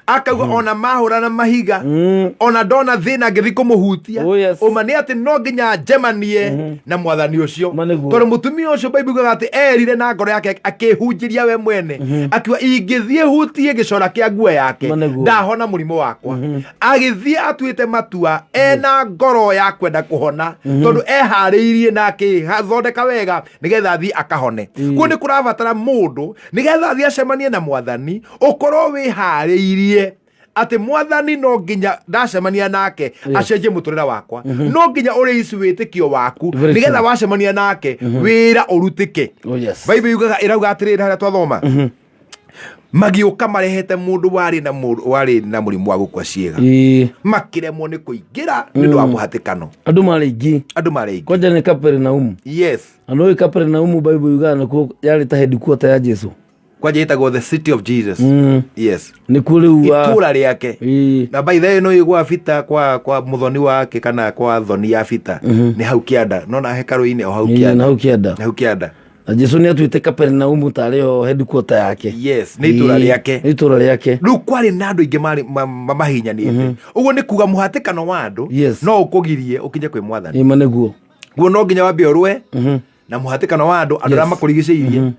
Akauga ona mahũra na mahiga, ona ndona thĩna ngĩthiĩ kũmũhutia. Ũma nĩ atĩ no nginya njemanie na mwathani ũcio. Tondũ mũtumia ũcio Bible yugaga atĩ erire na ngoro yake akĩhunjĩria we mwene. Akiuga ingĩthiĩ hutie gĩcora kĩa nguo yake, ndahona mũrimũ wakwa. Agĩthiĩ atuĩte matua ena ngoro ya kwenda kũhona, tondũ eharĩirie na akĩthondeka wega nĩgetha athiĩ akahone. Kuo nĩ kũrabatara mũndũ nĩgetha athiĩ acemanie na mwathani, ũkorwo wĩharĩirie atĩ mwathani no nginya ndacemania nake acenjie mũtũrĩre wakwa, no nginya ũrĩici wĩtĩkio waku Very nĩgetha true. wacemania nake wĩra ũrutĩke. Oh, yes. Bible yugaga ĩrauga atĩrĩrĩ harĩa twathoma, magĩũka marehete mũndũ warĩ na mũrimũ wa gũkua ciĩga, makĩremwo nĩ kũingĩra nĩ ũndũ wa mũhatĩkano. Andũ marĩ aingĩ. Andũ marĩ aingĩ. Kwanja nĩ Kapernaumu. Yes. Na nĩ ũĩ Kapernaumu Bible yugaga nĩkuo yarĩ ta headquarter ya Jesu. Kwanja ĩtagwo the city of Jesus. Yes. Nĩkuo rĩu wa- Itũra rĩake. Na by the way no igwa Bita kwa muthoni wake kana kwa thoni ya Bita. Nĩ hau kĩanda. No na hekarũ-inĩ o hau kĩanda. Na hau kĩanda. Hau kĩanda. Na Jesu nĩ atuĩte Kapernaumu tarĩ o headquarter yake. Yes, nĩ itũra rĩake. Nĩ itũra rĩake. Rĩu kwarĩ na andũ aingĩ marĩ mahihinyanĩte. Ũguo nĩ kuga mũhatĩkano wa andũ no ũkũgirie ũkinye kwĩ mwathani. Ĩma nĩguo. Guo no nginya wambe ũrũe na mũhatĩkano wa andũ, andũ arĩa makũrigicĩirie.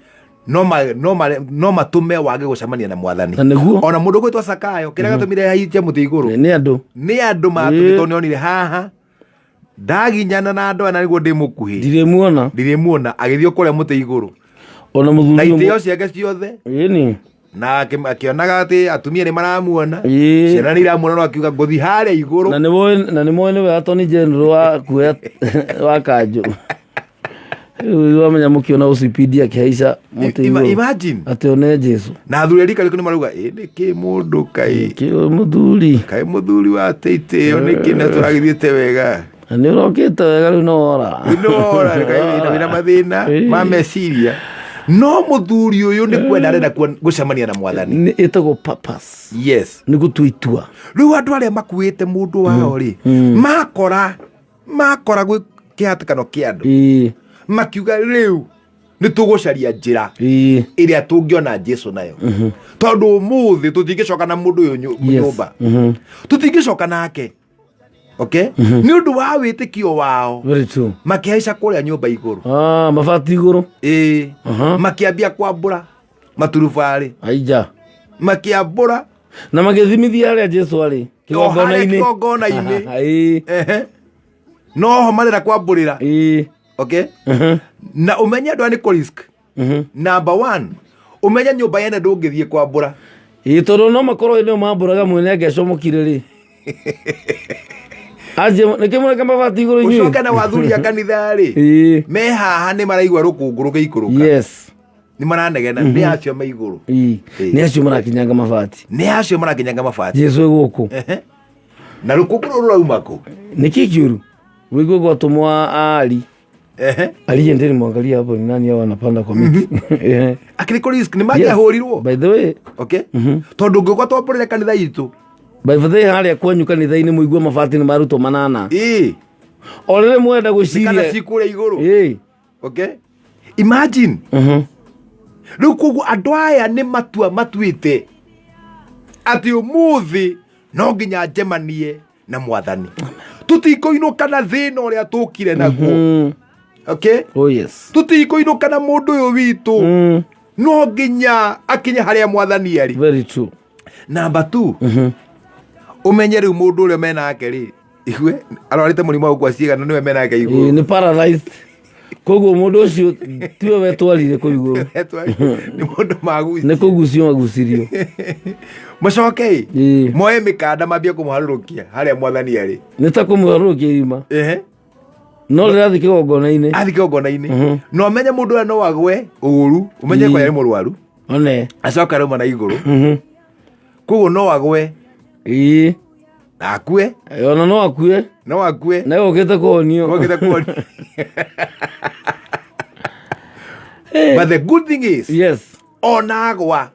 No ma, no ma, no matume wage gucemania na mwathani. Na nĩguo. Ona mundu gwitwo Sakayo kiria gatumire haiche muti iguru Nĩ andũ. Nĩ andũ matũmĩtwo. Nĩ onire haha ndaginyana na andũ aya na nĩguo ndĩ mũkuhĩ. Ndirĩmuona. Ndirĩmuona, agĩthiĩ kũrĩa mũtĩ igũrũ ona mũthuri na ũmwe- itĩo ciake ciothe. Ĩni. Na akĩonaga atĩ atumia nĩ maramuona, Ĩĩ. ciana nĩ iramuona, no akiuga ngũthiĩ harĩa igũrũ. Na nĩ moĩ nĩwe attorney general wa kuoya wa kanjũ. Rĩu wamenya mũkĩona OCPD akĩhaica mũtĩ igũrũ Imagine. Atĩ one Jesu. Na athuri a rika rĩku nĩ marauga, ĩ nĩkĩ mũndũ kaĩ Kĩ mũthuri. Kaĩ mũthuri wa itĩo nĩkĩ na tũragĩthiĩte wega? Na nĩ ũrokĩte wega, rĩu no wora. Nĩwora wĩna mathĩna Ĩĩ. ma meciria, no mũthuri ũyũ nĩ kwenda arenda gũcemania na mwathani. Nĩ ĩtagwo purpose. Nĩ gũtua itua. Rĩu andũ arĩa makuĩte mũndũ wao rĩ, makora gwĩ kĩhatĩkano kĩa andũ, makiuga rĩu nĩ tũgũcaria njĩra ĩrĩa tũngĩona Jesu nayo, tondũ ũmũthĩ tũtingĩcoka na mũndũ ũyũ nyũmba, tũtingĩcoka nake, okay? Nĩ ũndũ wa wĩtĩkio wao Very true. makĩhaica kũrĩa nyũmba igũrũ. Ah, mabati igũrũ. Ĩĩ, makĩambia kwambũra maturubarĩ. Aija. Makĩambũra. Na magĩthimithia harĩa Jesu arĩ. O harĩa Kĩgongona-inĩ. Kĩgongona-inĩ. Ĩĩ. Ehe. Noho marenda kwambũrĩra. Ĩĩ. Okay, na ũmenye andũ aya nĩ kũ risk. Number one, ũmenye nyũmba yene ndũngĩthiĩ kwambũra. Ĩĩ, tondũ no makorwo nĩo mambũraga mwene angĩacomokire rĩ. Anjie nĩkĩ mũreka mabati igũrũ inyuĩ? Ũcoke na wathuri a kanitha rĩ, Ĩĩ. me haha nĩ maraigua rũkũngũ rũgĩikũrũka. Nĩ maranegena, nĩ acio me igũrũ. Ĩĩ. Nĩ acio marakinyanga mabati. Nĩ acio marakinyanga mabati. Jesu e gũkũ. Ehe. Na rũkũngũ rũrũ rũrauma kũ? Nĩkĩ kĩũru? Wĩigue gwatũmwo aari. Ehe. Aliye ndeni mwangalia hapo ni nani hao wanapanda kwa miti. Ehe. Akĩrĩ kũ risk nĩ mangĩahũrirwo. By the way, okay, tondũ ngĩũka twambũrĩre kanitha itũ. By the way, harĩa kwanyu kanitha-inĩ mũigue mabati nĩ marutwo manana. Ĩĩ. O rĩrĩ mwenda Kana gwĩciria. cikũrĩa igũrũ. Ĩĩ. Okay, imagine. Rĩu koguo andũ aya nĩ matua matuĩte atĩ ũmũthĩ no nginya njemanie na mwathani, tũtikũinũka na thĩna ũrĩa tũkire naguo, okay? Oh yes. Tũtikũinũka na mũndũ ũyũ witũ, no nginya akinye harĩa mwathani arĩ. Very true. Number two, ũmenye rĩu mũndũ ũrĩa menake rĩ, igue arwarĩte mũrimũ wa gũkua ciĩga na nĩwe menake Ĩĩ, igũrũ. nĩ paralyzed. Koguo mũndũ ũcio tiwe wetwarire kũu igũrũ. Nĩ mũndũ maguci. Nĩ kũgucio magucirio. Macoke Ĩĩ. moe mĩkanda mambie kũmũharũrũkia harĩa mwathani arĩ. Nĩ ta kũmũharũrũkia irima. Ehe. No rĩrathiĩ kĩgongona-inĩ. Athiĩ kĩgongona-inĩ na ũmenye mũndũ ũrĩa no agwe ũru, ũmenye Ĩĩ. kwaya nĩ mũrwaru. One. Acoka rauma na igũrũ, koguo no agwe. Ĩĩ. Na akue. Ona no akue. No akue. Na gũkĩte kũhonio. Gũkĩte kũhonio. But the good thing is, yes, ona agwa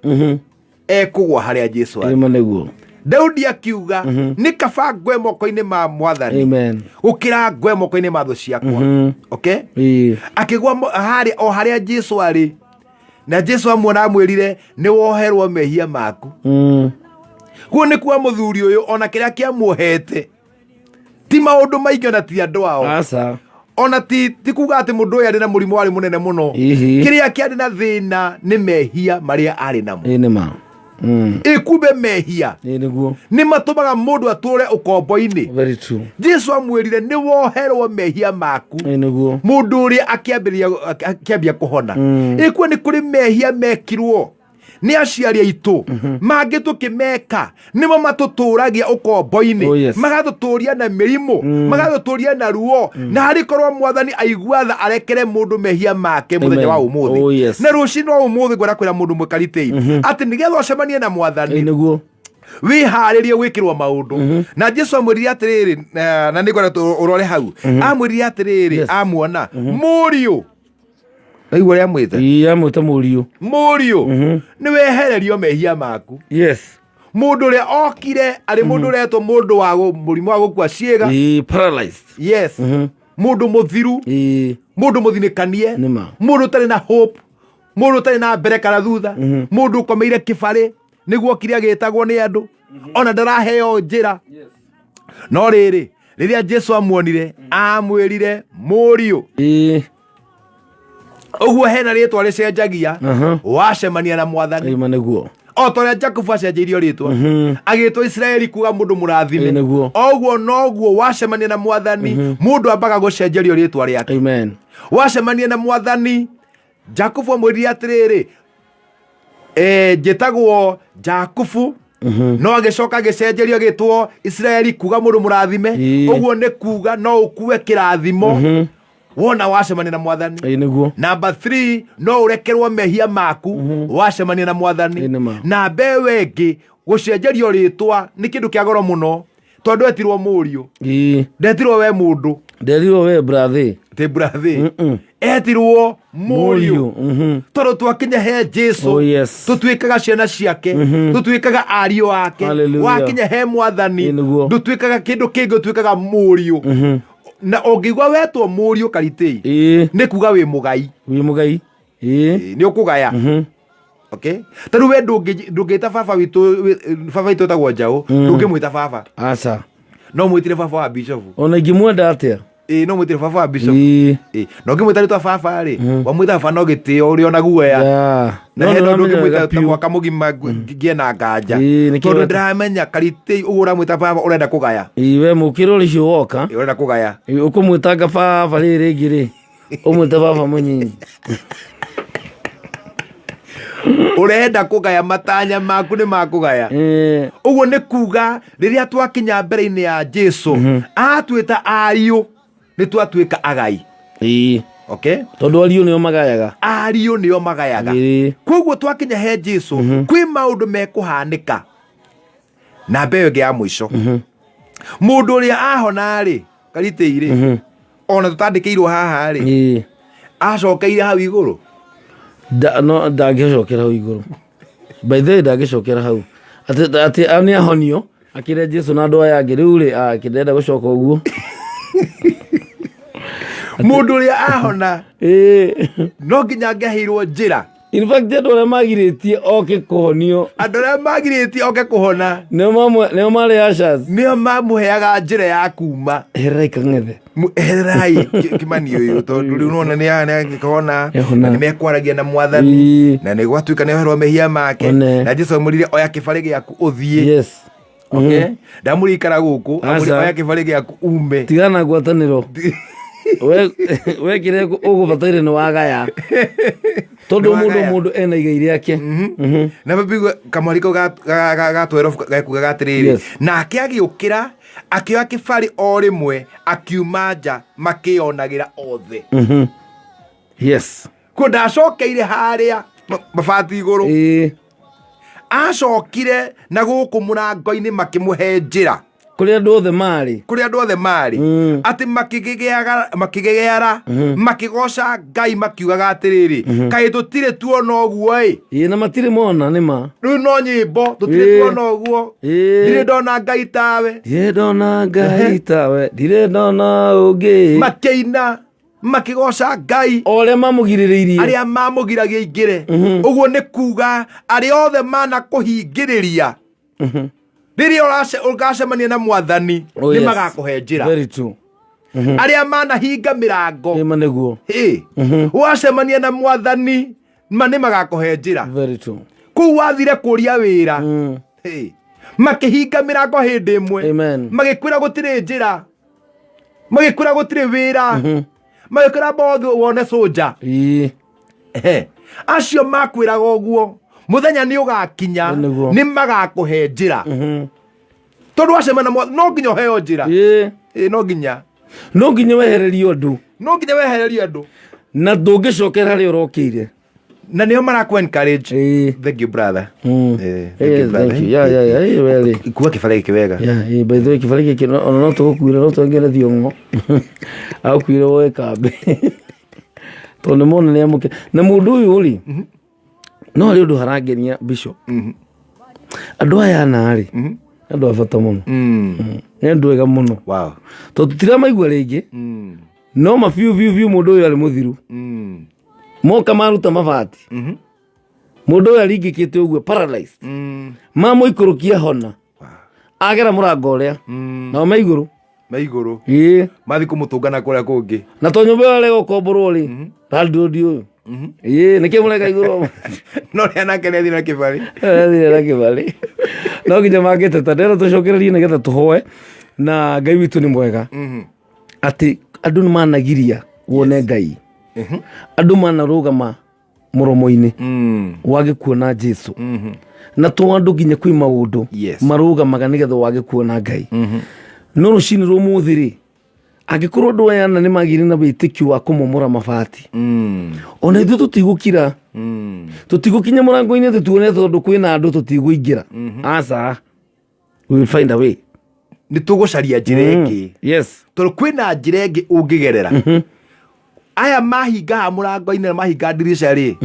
ekũgwa harĩa Jesu arĩ. Ĩma nĩguo. Daudi akiuga nĩ kaba ngwe moko-inĩ ma mwathani Amen. gũkĩra ngwe moko-inĩ ma thũ ciakwa, okay? Ĩĩ. Akĩgwa harĩa o harĩa Jesu arĩ, na Jesu amuona amwĩrire nĩ woherwo mehia maku. Kuo nĩ kuwa mũthuri ũyũ ona kĩrĩa kĩamuohete ti maũndũ maingĩ, ona ti andũ ao. Aca. Ona ti kuga atĩ mũndũ ũyũ arĩ na mũrimũ warĩ mũnene mũno. Ihi. Kĩrĩa kĩarĩ na thĩna nĩ mehia marĩa arĩ namo. Ĩĩ nĩ ma. Ĩ kumbe mehia Ĩĩ nĩguo. nĩ matũmaga mũndũ atũre ũkombo-inĩ. Very true. Jesu amwĩrire nĩ woherwo mehia maku. Ĩĩ nĩguo. Mũndũ ũrĩa akĩambia kũhona. Ĩkuo nĩ kũrĩ mehia mekirwo nĩ aciari aitũ mangĩ tũkĩmeka nĩmo matũtũragia ũkombo-inĩ. Oh, yes. Magatũtũria na mĩrimũ, magatũtũria na ruo, na harĩ korwo mwathani aigua tha arekere mũndũ mehia make mũthenya Amen. wa ũmũthĩ. Oh, yes. Na rũcinĩ wa ũmũthĩ ngwenda kwĩra mũndũ mwĩkaritĩi atĩ nĩgetha ũcemanie na mwathani Ĩĩ nĩguo. wĩharĩrie gwĩkĩrwo maũndũ. Na Jesu amwĩrire atĩrĩrĩ, na nĩ ngwenda ũrore hau, amwĩrire atĩrĩrĩ amuona, mũriũ, naigua ũrĩa amwĩte? Ĩĩ, amwĩta mũriũ. Mũriũ, nĩ wehererio mehia maku. Yes. Mũndũ ũrĩa okire arĩ mũndũ ũretwo mũndũ wa mũrimũ wa gũkua ciĩga. Ĩĩ, paralyzed. Yes, mũndũ mũthiru. Ĩĩ. Mũndũ mũthinĩkanie. Nĩ ma. Mũndũ ũtarĩ na hope, mũndũ ũtarĩ na mbere kana thutha, mũndũ ũkomeire kĩbarĩ nĩguo okire agĩtagwo nĩ andũ, ona ndaraheo njĩra. No rĩrĩ, rĩrĩa Jesu amuonire amwĩrire, mũriũ. Ĩĩ. Ũguo hena rĩtwa rĩcenjagia Aha. wacemania na mwathani. Ĩma nĩguo. O ta ũrĩa Jakubu acenjeirio rĩtwa agĩtwo Isiraeli kuga mũndũ mũrathime. Ĩ, nĩguo. Oguo noguo wacemania na mwathani mũndũ ambaga gũcenjerio rĩtwa rĩake. Amen. Wacemania na mwathani, Jakubu amwĩrire atĩrĩrĩ, njĩtagwo Jakubu, no agĩcoka agĩcenjerio agĩtwo Isiraeli kuga mũndũ mũrathime. Ĩ. Ũguo nĩ kuga no ũkue kĩrathimo wona wacemania na mwathani. Ĩ, nĩguo. Namba 3, no ũrekerwo mehia maku wacemania na mwathani. Ĩ, nĩ ma. Namba ĩyo ĩngĩ, gũcenjerio rĩtwa nĩ kĩndũ kĩa goro mũno, tondũ etirwo mũriũ. Ĩ. Ndetirwo we mũndũ. Nderirwo we brathi. Ti brathi. Etirwo mũriũ. Tondũ twakinya he Jesu, Oh, yes. tũtuĩkaga ciana ciake, tũtuĩkaga ariũ ake. Hallelujah. Wakinya he mwathani, Ĩ, nĩguo. ndũtuĩkaga kĩndũ kĩngĩ, ũtuĩkaga mũriũ. Na ũngĩigua wetwo mũriũ karitĩi, Ĩ. nĩ kuga wĩ mũgai. Wĩ mũgai. Ĩ. Ĩ, nĩ ũkũgaya. Okay, ta rĩu we ndũngĩta baba witũ, baba witũ etagwo Njaũ, ndũngĩmwĩta baba. Aca. No mwĩtire baba wa bishofu. Ona ingĩmwenda atĩa? Ĩ, no mwĩtire baba wa bishofu. Ĩ. Ĩ, na ũngĩmwĩta rĩtwa baba rĩ, wamwĩta baba no gĩtĩo ũrĩ ona guoya. Yeah. Na No he nĩ no ũramenya ndũngĩmwĩta wega ta biũ. mwaka mũgima ngĩe na nganja. Ĩ, nĩkĩo Tondũ weta- ndĩramenya karitĩ ũguo ũramwĩta baba ũrenda kũgaya. Ĩ, we mũkĩra ũrĩ woka. Ĩ, ũrenda kũgaya. Ĩ, ũkũmwĩtanga baba rĩrĩ rĩngĩ rĩ, ũmwĩte baba mũnyinyi. Ũrenda kũgaya, matanya maku nĩ makũgaya. Ĩ. Ũguo nĩ kuga rĩrĩa twakinya mbere-inĩ ya Jesu, atuĩta ariũ, nĩ twatuĩka agai. Ĩ. Okay? Tondũ ariũ nĩo magayaga. Ariũ nĩo magayaga. Ĩ. Koguo twakinya he Jesu, kwĩ maũndũ mekũhanĩka. Na mbeo ĩngĩ ya mũico, mũndũ ũrĩa ahona rĩ, karitĩi rĩ, ona tũtandĩkĩirwo haha rĩ, Ĩ. acokeire hau igũrũ. No ndangĩcokera hau igũrũ. By the way, ndangĩcokera hau. Atĩ atĩ nĩ ahonio akĩre Jesu na andũ aya angĩ rĩu rĩ, akĩndenda gũcoka ũguo. Mũndũ ũrĩa ahona Ĩ. no nginya angĩaheirwo njĩra. In fact, andũ arĩa magirĩtie oke kũhonio, Andũ arĩa magirĩtie oke kũhona nĩo nĩo marĩ ushers. Nĩo mamũheaga njĩra ya kuma. Ehererai kang'ethe. Ehererai Kimani ũyũ, tondũ rĩu nona nĩ nĩakĩhona Nĩahona. na nĩmekwaragia na mwathani Ĩ. na nĩ gwatuĩka nĩ oherwo mehia make. One. Na Jesu amwĩrire oya kĩbarĩ gĩaku ũthiĩ. Yes. Okay? Ndamũrikara gũkũ, amwĩrire Aca. oya kĩbarĩ gĩaku ume. Tigana na ngwatanĩro. We kĩrĩa ũgũbataire nĩ wagaya. Tondũ Nĩ mũndũ wagaya. mũndũ ena igai rĩake. Na babigua kamwari kau gatwerwo gekugaga atĩrĩrĩ, Yes. nake agĩũkĩra akĩoya kĩbarĩ o rĩmwe akiuma nja makĩonagĩra othe. Yes. Kuo ndacokeire harĩa mabati igũrũ. Ĩ. Acokire na gũkũ mũrango-inĩ makĩmũhe njĩra. Kũrĩa andũ othe marĩ. Kũrĩa andũ othe marĩ. Atĩ makĩgegeara, makĩgoca Ngai makiugaga atĩrĩrĩ, kaĩ tũtirĩ tuona ũguo ĩ. Ĩ, na matirĩ mona nĩ ma. Rĩu no nyĩmbo tũtirĩ Ĩ. tuona ũguo. Ĩ. Ndirĩ ndona Ngai tawe. Ndirĩ ndona Ngai tawe, ndirĩ ndona ũngĩ. Makĩina makĩgoca Ngai. O arĩa mamũgirĩrĩirie. Arĩa mamũgiragia aingĩre. Ũguo nĩ kuga arĩa othe manakũhingĩrĩria rĩrĩa ũgacemania na mwathani, Oh, nĩ yes. magakũhe njĩra. Very true. Arĩa manahinga mĩrango. Ĩma nĩguo. Ĩ, wacemania na mwathani ma nĩ magakũhe njĩra. Very true. Kũu wathire kũria wĩra. Ĩ, makĩhinga mĩrango hĩndĩ ĩmwe. Amen. Magĩkwĩra gũtirĩ njĩra, magĩkwĩra gũtirĩ wĩra, magĩkwĩra mbothe wone cũnja. Ĩ. Ehe. Acio makwĩraga ũguo mũthenya nĩ ũgakinya Nĩguo. nĩ magakũhe njĩra. Tondũ wacemania na mwathani no nginya ũheo njĩra. Ĩ. Ĩ, no nginya. No nginya wehererio andũ. No nginya wehererio andũ. Na ndũngĩcokera harĩa ũrokĩire. Na nĩo marakũ encourage. Ĩ. Thank you brother. Thank Ĩ, you brother. thank you. Yeah, yeah, yeah. Ĩ, weli. Kuua kĩbarĩ gĩkĩ wega. Yeah, ĩ, by the way, kĩbarĩ gĩkĩ ona no tũgũkuire, no twongere thiong'o. Agũkuire woe kambĩ. Tondũ nĩ mona nĩ amũke. Na mũndũ ũyũ rĩ, no harĩ ũndũ harangenia Bishop. Andũ aya ana rĩ, nĩ andũ a bata mũno. Nĩ andũ ega mũno. Wow. Tondũ tũtiramaigua rĩngĩ, no ma biũ biũ biũ mũndũ ũyũ arĩ mũthiru. Moka maruta mabati. Mũndũ ũyũ aringĩkĩte ũguo paralyzed. Mamũikũrũkia hona. Agera mũrango ũrĩa. Nao me igũrũ. Me igũrũ. Ĩĩ. Mathiĩ kũmũtũngana kũrĩa kũngĩ. Na to nyũmba ĩyo arega gũkomborwo rĩ, landlord ũyũ. Ĩĩ, nĩkĩ mũreka igũrũ No rĩa nake nĩ athiĩ na kĩbarĩ. Athire na kĩbarĩ no nginya mangĩteta ndĩrenda tũcokererie nĩgetha tũhoe na Ngai witũ nĩ mwega atĩ andũ nĩ managiria wone Ngai, andũ manarũgama mũromo-inĩ wage kuona Jesu, na to andũ nginya kwĩ maũndũ marũgamaga nĩgetha wage kuona Ngai. No rũcinĩ rwa ũmũthĩ rĩ, angĩkorwo andũ aya ana nĩ magĩire na wĩtĩkio wa kũmomora mabati, ona ithuĩ tũtigũkira, tũtigũkinya mũrango-inĩ atĩ tuone tondũ kwĩna andũ tũtigũingĩra. Aca, we will find a way. Nĩ tũgũcaria njĩra ĩngĩ. Yes. Tondũ kwĩna njĩra ĩngĩ ũngĩgerera. Aya mahingaga mũrango-inĩ na mahinga ndirica rĩ,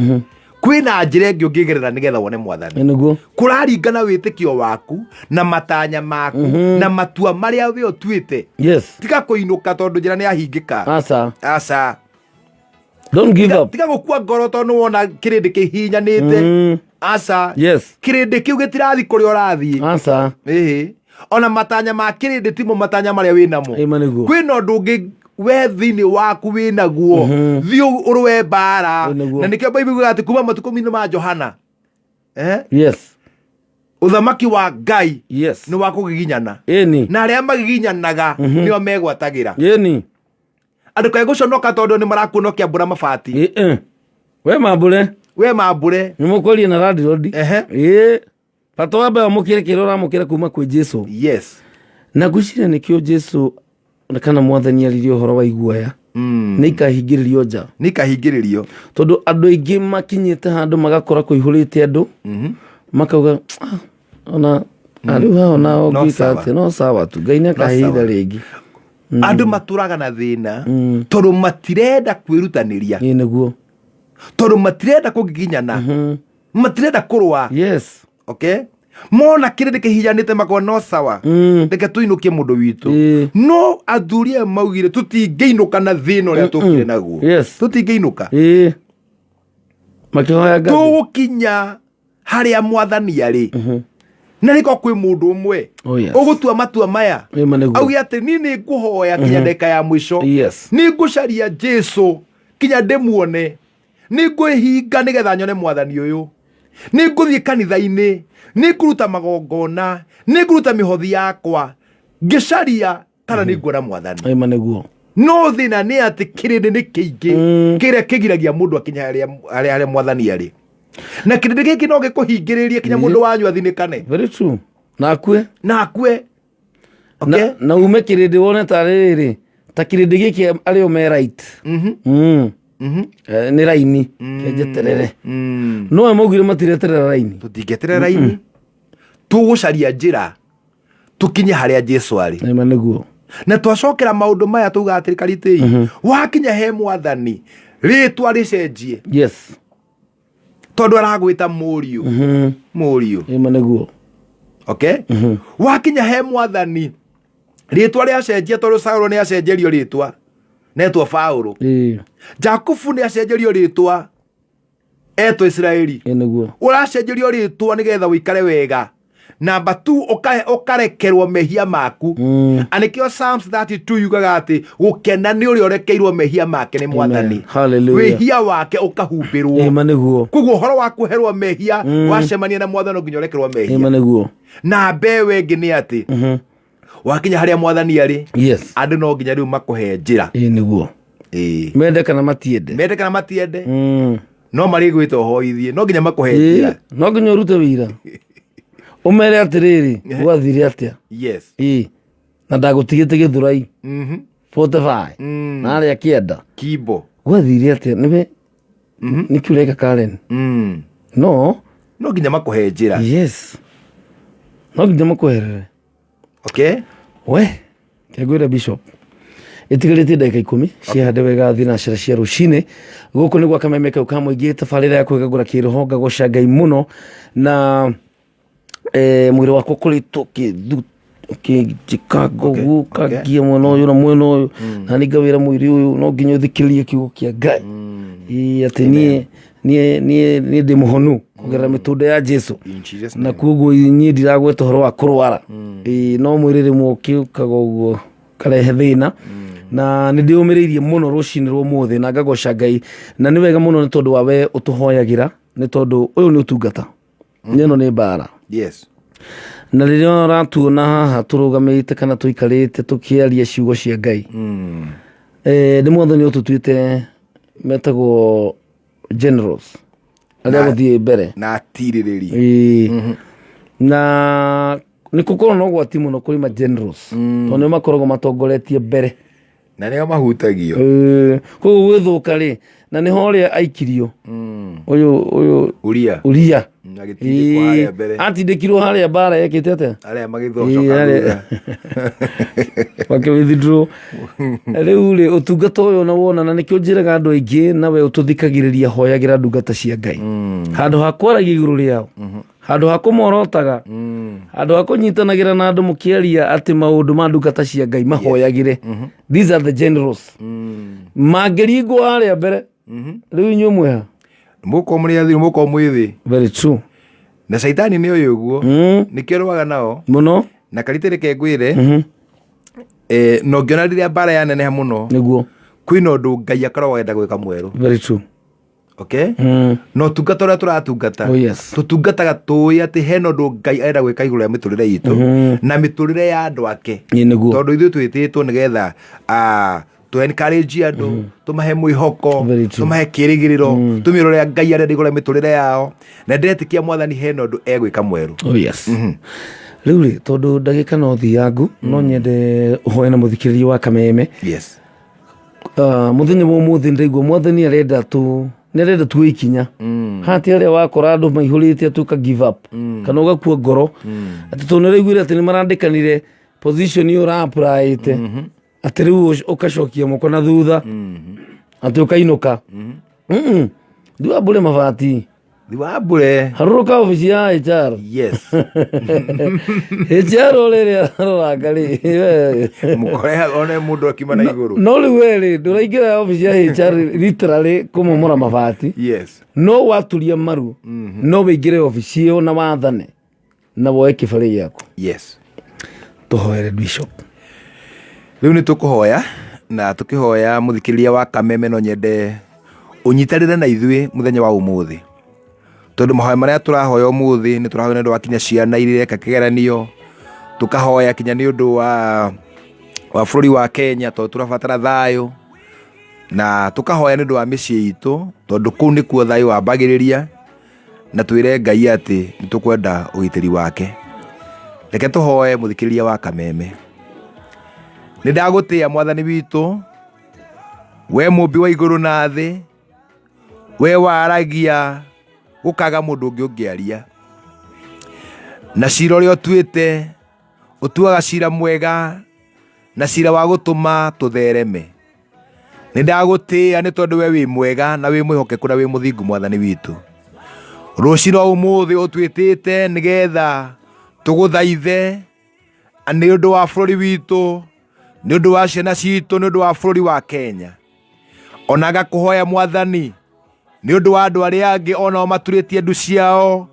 kwĩna njĩra ĩngĩ ũngĩgerera nĩgetha wone Mwathani. Nĩguo. Kũraringana wĩtĩkio waku na matanya maku na matua marĩa we ũtuĩte. Yes. Tiga kũinũka tondũ njĩra nĩ yahingĩka. Aca. Aca. Don't give up. Tiga gũkua ngoro tondũ nĩwona kĩrĩndĩ kĩhihinyanĩte. Aca. Yes. Kĩrĩndĩ kĩu gĩtirathiĩ kũrĩa ũrathiĩ. Aca. Ĩhĩ. Ona matanya ma kĩrĩndĩ timo matanya marĩa wĩ namo. Ĩma nĩguo. Kwĩna ũndũ ũngĩ we thĩinĩ waku wĩ naguo. Thiĩ ũrũe mbara. Na nĩkĩo Bible yugaga atĩ kuma matukũ-inĩ ma Johana. Yes. Ũthamaki wa Ngai yes. nĩ wa kũgiginyana. Ĩni. Na arĩa magiginyanaga nĩo megwatagĩra. Ĩni. Andũ kaĩ gũconoka tondũ nĩ marakuona ũkĩambũra mabati. We mambũre. We mambũre. Nĩ mũkwaria na landlord. Ĩĩ. Bata wambe wamũkĩre kĩrĩa ũramũkĩra kuma kwĩ Jesu. Yes. Na ngwĩciria nĩkĩo Jesu kana Mwathani aririe ũhoro wa iguoya. Nĩ ikahingĩrĩrio nja. Nĩ ikahingĩrĩrio. Tondũ andũ aingĩ makinyĩte handũ magakora kũihũrĩte andũ. Makauga, "Ah, ona rĩu haha ona No ũngĩka sawa. atĩa, no sawa tu Ngai nĩ akahe sawa. ihinda rĩngĩ." Andũ matũraga na thĩna tondũ matirenda kwĩrutanĩria. Ĩĩ nĩguo. Tondũ matirenda kũgiginyana. Matirenda kũrũa. Yes. Okay? Mona kĩrĩndĩ kĩhihinyanĩte makona no sawa. Reke tũinũkie mũndũ witũ. No athuri aya maugire tũtingĩinũka na thĩna ũrĩa tũkire naguo. Yes. Tũtingĩinũka. Ĩĩ. Makĩhoya Ngai. Tũgũkinya harĩa Mwathani arĩ. Na rĩko kwĩ mũndũ ũmwe Oh, yes. ũgũtua matua maya Ĩma nĩguo. auge atĩ niĩ nĩ ngũhoya nginya ndagĩka ya mũico. Yes. Nĩ ngũcaria Jesu nginya ndĩmuone. Nĩ ngwĩhinga nĩgetha nyone Mwathani ũyũ. Nĩ ngũthiĩ kanitha-inĩ, nĩ ngũruta magongona, nĩ ngũruta mĩhothi yakwa ngĩcaria kana nĩ nguona Mwathani. Ĩma nĩguo. No thĩna nĩ atĩ kĩrĩndĩ nĩ kĩingĩ kĩrĩa kĩgiragia mũndũ akinye harĩa Mwathani arĩ. Na kĩrĩndĩ gĩkĩ no gĩkũhingĩrĩrie kinya mũndũ wanyu athinĩkane. Very true. Na akue. Na akue. Okay. Na ume kĩrĩndĩ wone ta rĩrĩ ta kĩrĩndĩ gĩkĩ arĩ o me right. Nĩ raini kenjeterere. No we maugire matireterera raini. Tũtingĩeterera raini. Tũgũcaria njĩra tũkinye harĩa Jesu arĩ. Ĩma nĩguo. Na twacokera maũndũ maya tuga atĩrĩ karitĩi wakinya he Mwathani rĩtwa rĩcenjie. Yes. Tondũ aragwĩta mũriũ. Mũriũ. Ĩma nĩguo. Okay? Wakinya he Mwathani rĩtwa rĩacenjia tondũ Saũlũ nĩ acenjerio rĩtwa netwo Paũlũ. Jakubu nĩ acenjerio rĩtwa etwo Isiraeli. Ĩĩ nĩguo. Ũracenjerio rĩtwa nĩgetha ũikare wega. Namba 2 ũkarekerwo mehia maku. Na nĩkĩo Psalms 32 yugaga atĩ gũkena nĩ ũrĩa ũrekeirwo mehia make nĩ Mwathani. Hallelujah. Wĩhia wake ũkahumbĩrwo. Ĩma nĩguo. Koguo ũhoro wa kũherwo mehia wacemania na Mwathani no nginya ũrekerwo mehia. Ĩma nĩguo. Na mbewe ĩngĩ nĩ atĩ wakinya harĩa Mwathani arĩ, Yes. andũ no nginya rĩu makũhe njĩra. Ĩĩ nĩguo. Ĩĩ. Mende kana matiende. Mende kana matiende. No marĩgwĩta ũhoithie no nginya makũhe njĩra. No nginya ũrute wĩira. Ũmere atĩrĩrĩ gwathire atĩa. Yes. Ĩĩ. Na ndagũtigĩte Gĩthũrai. 45. Na arĩa kĩenda. Kimbo. Gwathire atĩa nĩwe nĩkĩ ũreka Karen? No. No nginya makũhe njĩra. Yes. No nginya makweherere. Okay. We, kengwĩre Bishop ĩtigarĩtie ndagĩka 10 ciahande wega thinacara cia rũcinĩ gũkũ nĩ gwa kameme kau ka mũingĩ tabarĩra ya kwĩgagũra kĩroho ngagoca Ngai mũno na mwĩrĩ wakwa ũkoretwo ũkĩnjĩkanga ũguo ũkangia mwena ũyũ na mwena ũyũ na nĩ ngawĩra mwĩrĩ ũyũ no nginya ũthikĩrĩrie kiugo kĩa Ngai. Ĩĩ, atĩ niĩ ndĩ mũhonu kũgerera mĩtũnda ya Jesu na koguo niĩ ndiragweta ũhoro wa kũrwara. Ĩĩ, no mwĩrĩ rĩmwe ũkĩũkaga ũguo. Karehe thĩna na nĩ ndĩũmĩrĩirie mũno rũcinĩ rwa ũmũthĩ na ngagoca Ngai, na nĩ wega mũno nĩ tondũ wa we ũtũhoyagĩra, nĩ tondũ ũyũ nĩ ũtungata, ĩno nĩ mbara. Na rĩrĩa ũratuona haha tũrũgamĩte kana tũikarĩte tũkĩaria ciugo cia Ngai, nĩ Mwathani ũtũtuĩte metagwo generals arĩa gũthiĩ mbere na atirĩrĩri. Ĩĩ. Na nĩ gũkorwo na ũgwati mũno kũrĩ ma generals, tondũ nĩo makoragwo matongoretie mbere na nĩo mahutagio. Ĩĩ, koguo gwĩthũka rĩ, na nĩho ũrĩa aikirio ũyũ Uria. Uria. Agĩtindĩkwo harĩa mbere. Atindĩkirwo harĩa mbara yekĩte atĩa? Arĩa Ĩĩ, magĩthocoka thutha. Makĩ withdraw. Rĩu rĩ, ũtungata ũyũ na wona, na nĩkĩo njĩraga andũ aingĩ, nawe ũtũthikagĩrĩria, hoyagĩra ndungata cia Ngai handũ ha kwaragia igũrũ rĩao, handũ ha kũmorotaga, handũ ha kũnyitanagĩra na andũ mũkĩaria atĩ maũndũ ma ndungata cia Ngai, mahoyagĩre. These are the generals mangĩringwo harĩa mbere. Rĩu inyuĩ mwĩha Mũkorwo mũrĩ athiru, mũkorwo mwĩ thĩ. Very true. Na caitani nĩ ũyũ ũguo, nĩkĩo rũaga nao mũno. Na karite reke ngwĩre, na ũngĩona rĩrĩa mbara yaneneha mũno, nĩguo kwĩna ũndũ Ngai akoragwo agenda gwĩka mwerũ. Very true. Okay, na ũtungata ũrĩa tũratungata, Oh, yes. tũtungataga tũĩ atĩ hena ũndũ Ngai arenda gwĩka igũrũ rĩa mĩtũrĩre itũ na mĩtũrĩre ya andũ ake. Ĩĩ, nĩguo. Tondũ ithuĩ twĩtĩtwo nĩgetha tũ encourage andũ, tũmahe mwĩhoko, Very true. tũmahe kĩrĩgĩrĩro, tũmĩre ũrĩa Ngai arenda igũrũ rĩa mĩtũrĩre yao, na ndĩretĩkia Mwathani hena ũndũ egwĩka mwerũ. Oh yes. Rĩu rĩ, tondũ ndagĩka no thiangu, no nyende ũhoe na mũthikĩrĩria wa Kameme. Mũthenya wa ũmũthĩ ndĩraigua Mwathani arenda tu, nĩ arenda tuoe ikinya hati harĩa wakora andũ maihũrĩte atĩ ũka give up kana ũgakua ngoro, atĩ tondũ nĩ ũraiguire atĩ nĩ marandĩkanire position ĩyo ũra-applyĩte, atĩ rĩu ũgacokia moko na thutha, atĩ ũkainũka. Ndiwambũre mabati. Ndiwambũre. Harũrũka obici ya HR. HR ũrĩrĩa aroranga rĩ, Mũkore one mũndũ akiuma na igũrũ. No rĩu we rĩ, ndũraingĩra obici ya HR literally kũmomora mabati. No waturia maru, no wĩingĩre obici ĩyo na wathane na woe kĩbarĩ gĩaku. Tũhoere Bishop. Rĩu nĩ tũkũhoya, na tũkĩhoya mũthikĩrĩria wa Kameme no nyende ũnyitanĩre na ithuĩ mũthenya wa ũmũthĩ, tondũ mahoya marĩa tũrahoya ũmũthĩ nĩ tũrahoya nĩ ũndũ wa kinya ciana iria ireka kĩgeranio, tũkahoya kinya nĩ ũndũ wa bũrũri wa Kenya tondũ tũrabatara thayũ, na tũkahoya nĩ ũndũ wa mĩciĩ itũ tondũ kũu nĩkuo thayũ wambagĩrĩria, na twĩre Ngai atĩ nĩ tũkwenda ũgitĩri wake. Reke tũhoe mũthikĩrĩria wa Kameme. Nĩ ndagũtĩĩa Mwathani witũ, we mũmbi wa igũrũ na thĩ, we waragia gũkaga mũndũ ũngĩ ũngĩaria, na cira ũrĩa ũtuĩte ũtuaga cira mwega na cira wa gũtũma tũthereme. Nĩ ndagũtĩĩa nĩ tondũ we wĩ mwega na wĩ mwĩhokeku na wĩ mũthingu Mwathani witũ. Rũcinĩ rwa ũmũthĩ ũtwĩtĩte nĩgetha tũgũthaithe nĩ ũndũ wa bũrũri witũ, nĩ ũndũ wa ciana citũ, nĩ ũndũ wa bũrũri wa Kenya. Ona ngakũhoya Mwathani nĩ ũndũ wa andũ arĩa angĩ onao maturĩtie ndu ciao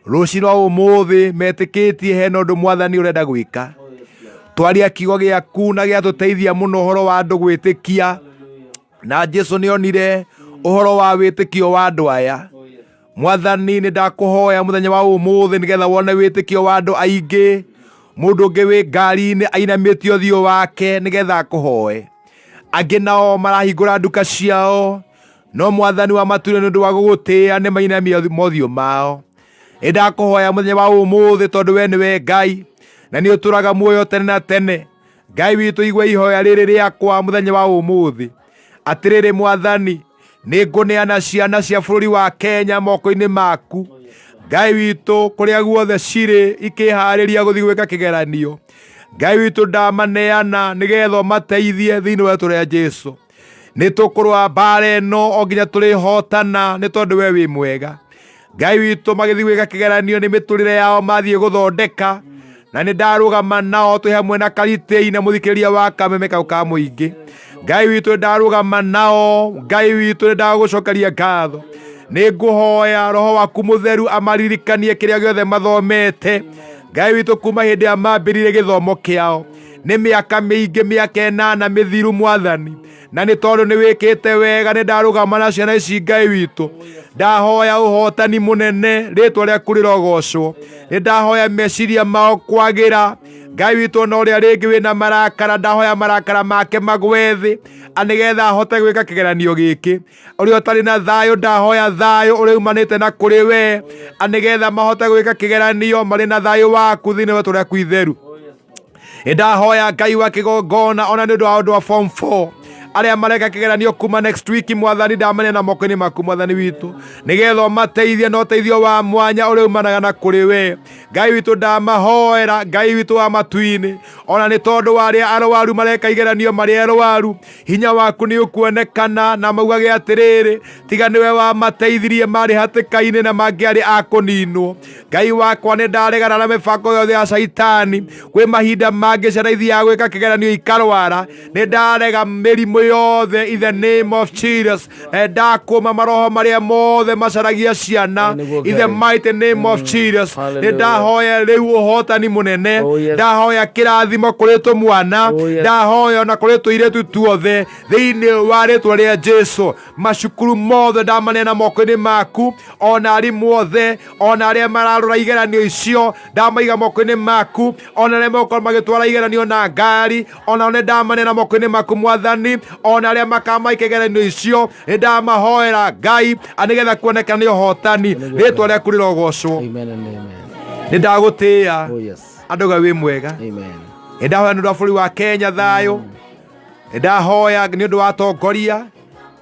rũcinĩ rwa ũmũthĩ, metĩkĩtie hena ũndũ Mwathani ũrenda gwĩka. Twaria kiugo gĩaku na gĩatũteithia mũno ũhoro wa andũ gwĩtĩkia, na Jesu nĩ onire ũhoro wa wĩtĩkio wa andũ aya. Mwathani, nĩ ndakũhoya mũthenya wa ũmũthĩ nĩgetha wone wĩtĩkio wa andũ aingĩ, mũndũ ũngĩ wĩ ngari-inĩ ainamĩtie ũthiũ wake nĩgetha akũhoe, angĩ nao marahingũra nduka ciao, no Mwathani wa matuire nĩ ũndũ wa gũgũtĩĩa nĩ mainamia mothiũ mao. Nĩ ndakũhoya mũthenya wa ũmũthĩ tondũ we nĩwe Ngai na nĩ ũtũraga muoyo tene na tene. Ngai witũ, igua ihoya rĩrĩ rĩakwa mũthenya wa ũmũthĩ. Atĩrĩrĩ Mwathani, nĩ ngũneana ciana cia bũrũri wa Kenya moko-inĩ maku. Ngai witũ, kũrĩa guothe cirĩ ikĩharĩria gũthiĩ gwĩka kĩgeranio, Ngai witũ, ndamaneana nĩgetha ũmateithie thĩinĩ wa rĩĩtwa rĩa Jesu. Nĩ tũkũrũa mbara ĩno o nginya tũrĩhotana nĩ tondũ we wĩ mwega. Ngai witũ, magĩthiĩ gwĩka kĩgeranio nĩ mĩtũrĩre yao mathiĩ gũthondeka, na nĩ ndarũgama nao twĩ hamwe na Karitei na mũthikĩrĩria wa Kameme kau ka mũingĩ. Ngai witũ, nĩ ndarũgama nao. Ngai witũ, nĩ ndagũcokeria ngatho. Nĩ ngũhoya Roho waku Mũtheru amaririkanie kĩrĩa gĩothe mathomete, Ngai witũ, kuma hĩndĩ ya mambĩrĩrie gĩthomo kĩao. Nĩ mĩaka mĩingĩ, mĩaka 8 mĩthiru Mwathani, na nĩ tondũ nĩ wĩkĩte wega nĩ ndarũgama na ciana ici Ngai witũ. Ndahoya ũhotani mũnene, rĩtwa rĩaku rĩrogocwo. Nĩ ndahoya meciria mao kwagĩra Ngai witũ, ona ũrĩa rĩngĩ wĩna marakara, ndahoya marakara make magwe thĩ nĩgetha ahote gwĩka kĩgeranio gĩkĩ. Ũrĩa ũtarĩ na thayũ, ndahoya thayũ ũrĩa umanĩte na kũrĩ we, nĩgetha mahote gwĩka kĩgeranio marĩ na thayũ waku thĩinĩ wa rĩtwa rĩaku itheru. Ndahoya Ngai wa kĩgongona ona nĩ ũndũ wa ũndũ wa form 4 arĩa mareka kĩgeranio kuma next week, Mwathani, ndamane na moko-inĩ maku Mwathani witũ, nĩgetha ũmateithie na ũteithio wa mwanya ũrĩa umanaga na kũrĩ we Ngai witũ. Ndamahoera Ngai witũ wa matu-inĩ, ona nĩ tondũ wa arĩa arwaru mareka igeranio marĩ arwaru, hinya waku nĩ ũkuonekana na maugage atĩrĩrĩ, tiga nĩwe wamateithirie marĩ hatĩka-inĩ na mangĩarĩ a kũninwo. Ngai wakwa, nĩ ndaregana na mĩbango yothe ya Caitani. Kwĩ mahinda mangĩ ciana ithiaga gwĩka kĩgeranio ikarwara. Nĩ ndarega mĩrimũ yothe in the name of Jesus. Na ndakũma maroho marĩa mothe macaragia ciana Nĩguo in the Ngai. mighty name of Jesus. Nĩ Hallelujah. ndahoya rĩu ũhotani mũnene. Oh, yes. Ndahoya kĩrathimo kũrĩ tũmwana. Oh, yes. Ndahoya ona kũrĩ tũirĩtu tuothe thĩinĩ wa rĩtwa rĩa Jesu. Macukuru mothe ndamaneana moko-inĩ maku, ona arimũ othe, ona arĩa mararora igeranio icio ndamaiga moko-inĩ maku, ona arĩa megũkorwo magĩtwara igeranio na ngari, ona nĩ ndamaneana moko-inĩ maku Mwathani, ona arĩa makamaika igeranio icio nĩ ndamahoera Ngai nĩgetha kuonekana nĩ ũhotani. Rĩtwa rĩaku rĩrogocwo. Amen and amen. Nĩ ndagũtĩĩa. Oh yes. Andũ ga wĩ mwega. Amen. Nĩ ndahoya nĩ ũndũ wa bũrũri wa Kenya thayũ. Nĩ ndahoya nĩ ũndũ wa atongoria.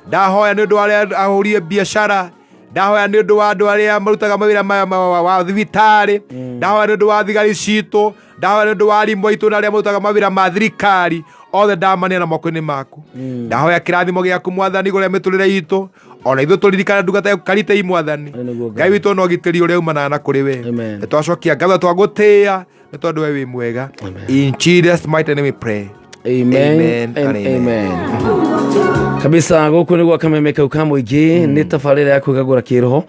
Ndahoya nĩ ũndũ wa arĩa ahũrie biacara. Ndahoya nĩ ũndũ wa andũ arĩa marutaga mawĩra wa thibitarĩ. Ndahoya nĩ ũndũ wa thigari citũ. Ndahoya nĩ ũndũ wa arimũ aitũ na arĩa marutaga mawĩra ma thirikari othe, ndamaneana moko-inĩ maku. Ndahoya kĩrathimo gĩaku Mwathani igũrũ rĩa mĩtũrĩre itũ, ona ithuĩ tũririkane ndungata yaku Karitei Mwathani. Nĩguo Ngai witũ, na ũgitĩri ũrĩa umanaga na kũrĩ we. Amen. Nĩ twacokia ngatho, twagũtĩĩa nĩ tondũ we wĩ mwega. In Jesus mighty name we pray. Amen, Amen and and amen. amen. Kabisa, gũkũ nĩ gwa Kameme kau ka mũingĩ, nĩ tabarĩra ya kwĩgagũra kĩroho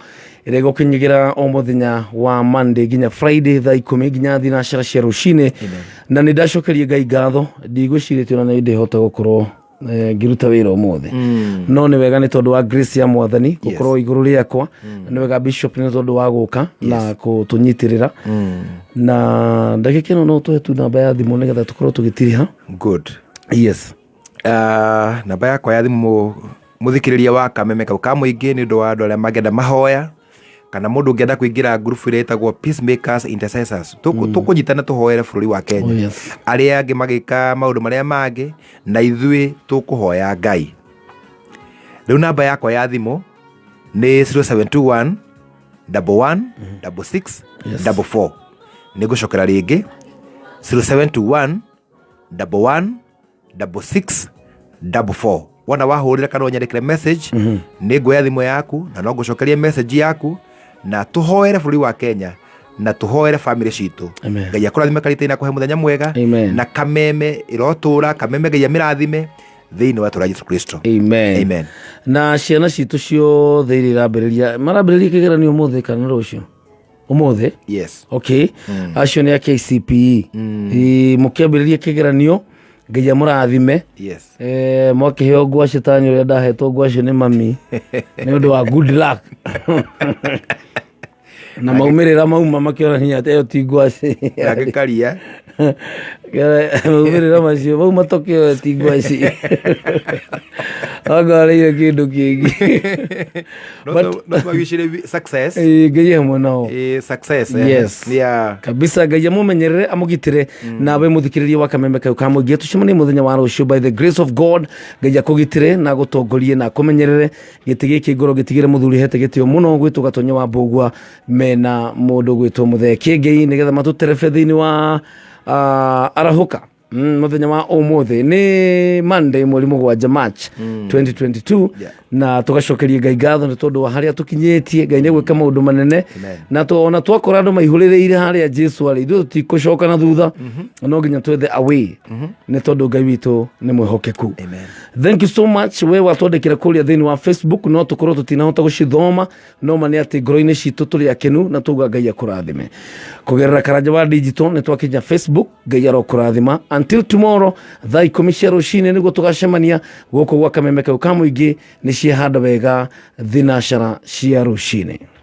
ĩrĩa ĩgũkinyagĩra o mũthenya wa Monday nginya Friday thaa 10 nginya thinacara cia rũcinĩ. Na nĩ ndacokeria Ngai ngatho, ndigwĩcirĩtie ona nĩ ndĩhota gũkorwo ngĩruta wĩra ũmũthĩ, no nĩ wega nĩ tondũ wa grace ya Mwathani gũkorwo igũrũ rĩakwa. Na nĩ wega Bishop nĩ tondũ wa gũka na kũtũnyitĩrĩra. Na ndagĩka ĩno no tũhe tu namba ya thimũ nĩgetha tũkorwo tũgĩtiriha. Good. Yes. Namba yakwa ya thimũ, mũthikĩrĩria wa Kameme kau ka mũingĩ, nĩ ũndũ wa andũ arĩa mangĩenda mahoya kana mũndũ ũngĩenda kũingĩra ngurubu ĩrĩa ĩtagwo Peacemakers Intercessors, tũkũnyitana tũhoere bũrũri wa Kenya. Oh, yes. Arĩa angĩ magĩka maũndũ marĩa mangĩ na ithuĩ tũkũhoya Ngai. Rĩu namba yakwa ya thimũ nĩ 0721 11 66 44. Nĩ ngũcokera rĩngĩ, 0721 11 66 44. Wona wahũrĩra kana ũnyandĩkĩre message, nĩ nguoya thimũ yaku na no ngũcokerie message yaku, na tũhoere bũrũri wa Kenya na tũhoere family citũ. Amen. Ngai akũrathime Karita, na kũhe mũthenya mwega. Amen. Na Kameme ĩrotũra, Kameme Ngai amĩrathime thĩinĩ wa tũra Jesu Kristo. Amen. Amen. Na ciana citũ ciothe iria irambĩrĩria, marambĩrĩria kĩgeranio ũmũthĩ kana rũciũ? Ũmũthĩ. Yes. Okay, acio nĩ a KCPE. Ĩ, mũkĩambĩrĩria kĩgeranio, Ngai amũrathime. Yes. Mwakĩheo ngwacĩ ta ũrĩa ndahetwo ngwacĩ nĩ mami nĩ ũndũ wa good luck, na maumĩrĩra mauma makĩonania atĩ ĩyo ti ngwacĩ. Agĩkaria. Maumĩrĩra macio mauma tokĩo ti ngwacĩ, wangarĩire kĩndũ kĩngĩ. No twagicire success. Ĩ, Ngai hamwe nao. Success, eh. Yes. Yeah. Kabisa, Ngai amũmenyerere, amũgitĩre. Nawe mũthikĩrĩria wa Kameme kau ka mũingĩ, tũcemanie mũthenya wa rũciũ by the grace of God. Ngai akũgitĩre na agũtongorie na akũmenyerere. Gĩtĩ gĩkĩ ngoro gĩtigĩre mũthuri hete gĩtĩo mũno gwĩtwo Gatonye wa Mbũgua mena mũndũ gwĩtwo Mũthee Kĩngei, nĩgetha matũterebe thĩinĩ wa arahũka. Mũthenya wa ũmũthĩ nĩ Monday, mweri 7 March 2022. Yeah. Na tũgacokeria Ngai ngatho nĩ tondũ wa harĩa tũkinyĩtie. Ngai nĩ gwĩka maũndũ manene. Amen. Na ona twakora andũ maihũrĩrĩire harĩa Jesu arĩ, ithuĩ tũtikũcoka na thutha, no nginya twethe away nĩ tondũ Ngai witũ nĩ mwĩhokeku. Amen. Thank you so much we watwandĩkĩra kũrĩa thĩinĩ wa Facebook. No tũkorwo tũtinahota gũcithoma, no ma nĩ atĩ ngoro-inĩ citũ tũrĩ akenu na tuga Ngai akũrathime. Kũgerera Karanja wa Digital nĩ twakinya Facebook. Ngai arokũrathima. Until tomorrow thaa 10 cia rũcinĩ nĩguo tũgacemania gũkũ gwa kameme kau ka mũingĩ. Nĩ ciahanda wega thinacara cia rũcinĩ.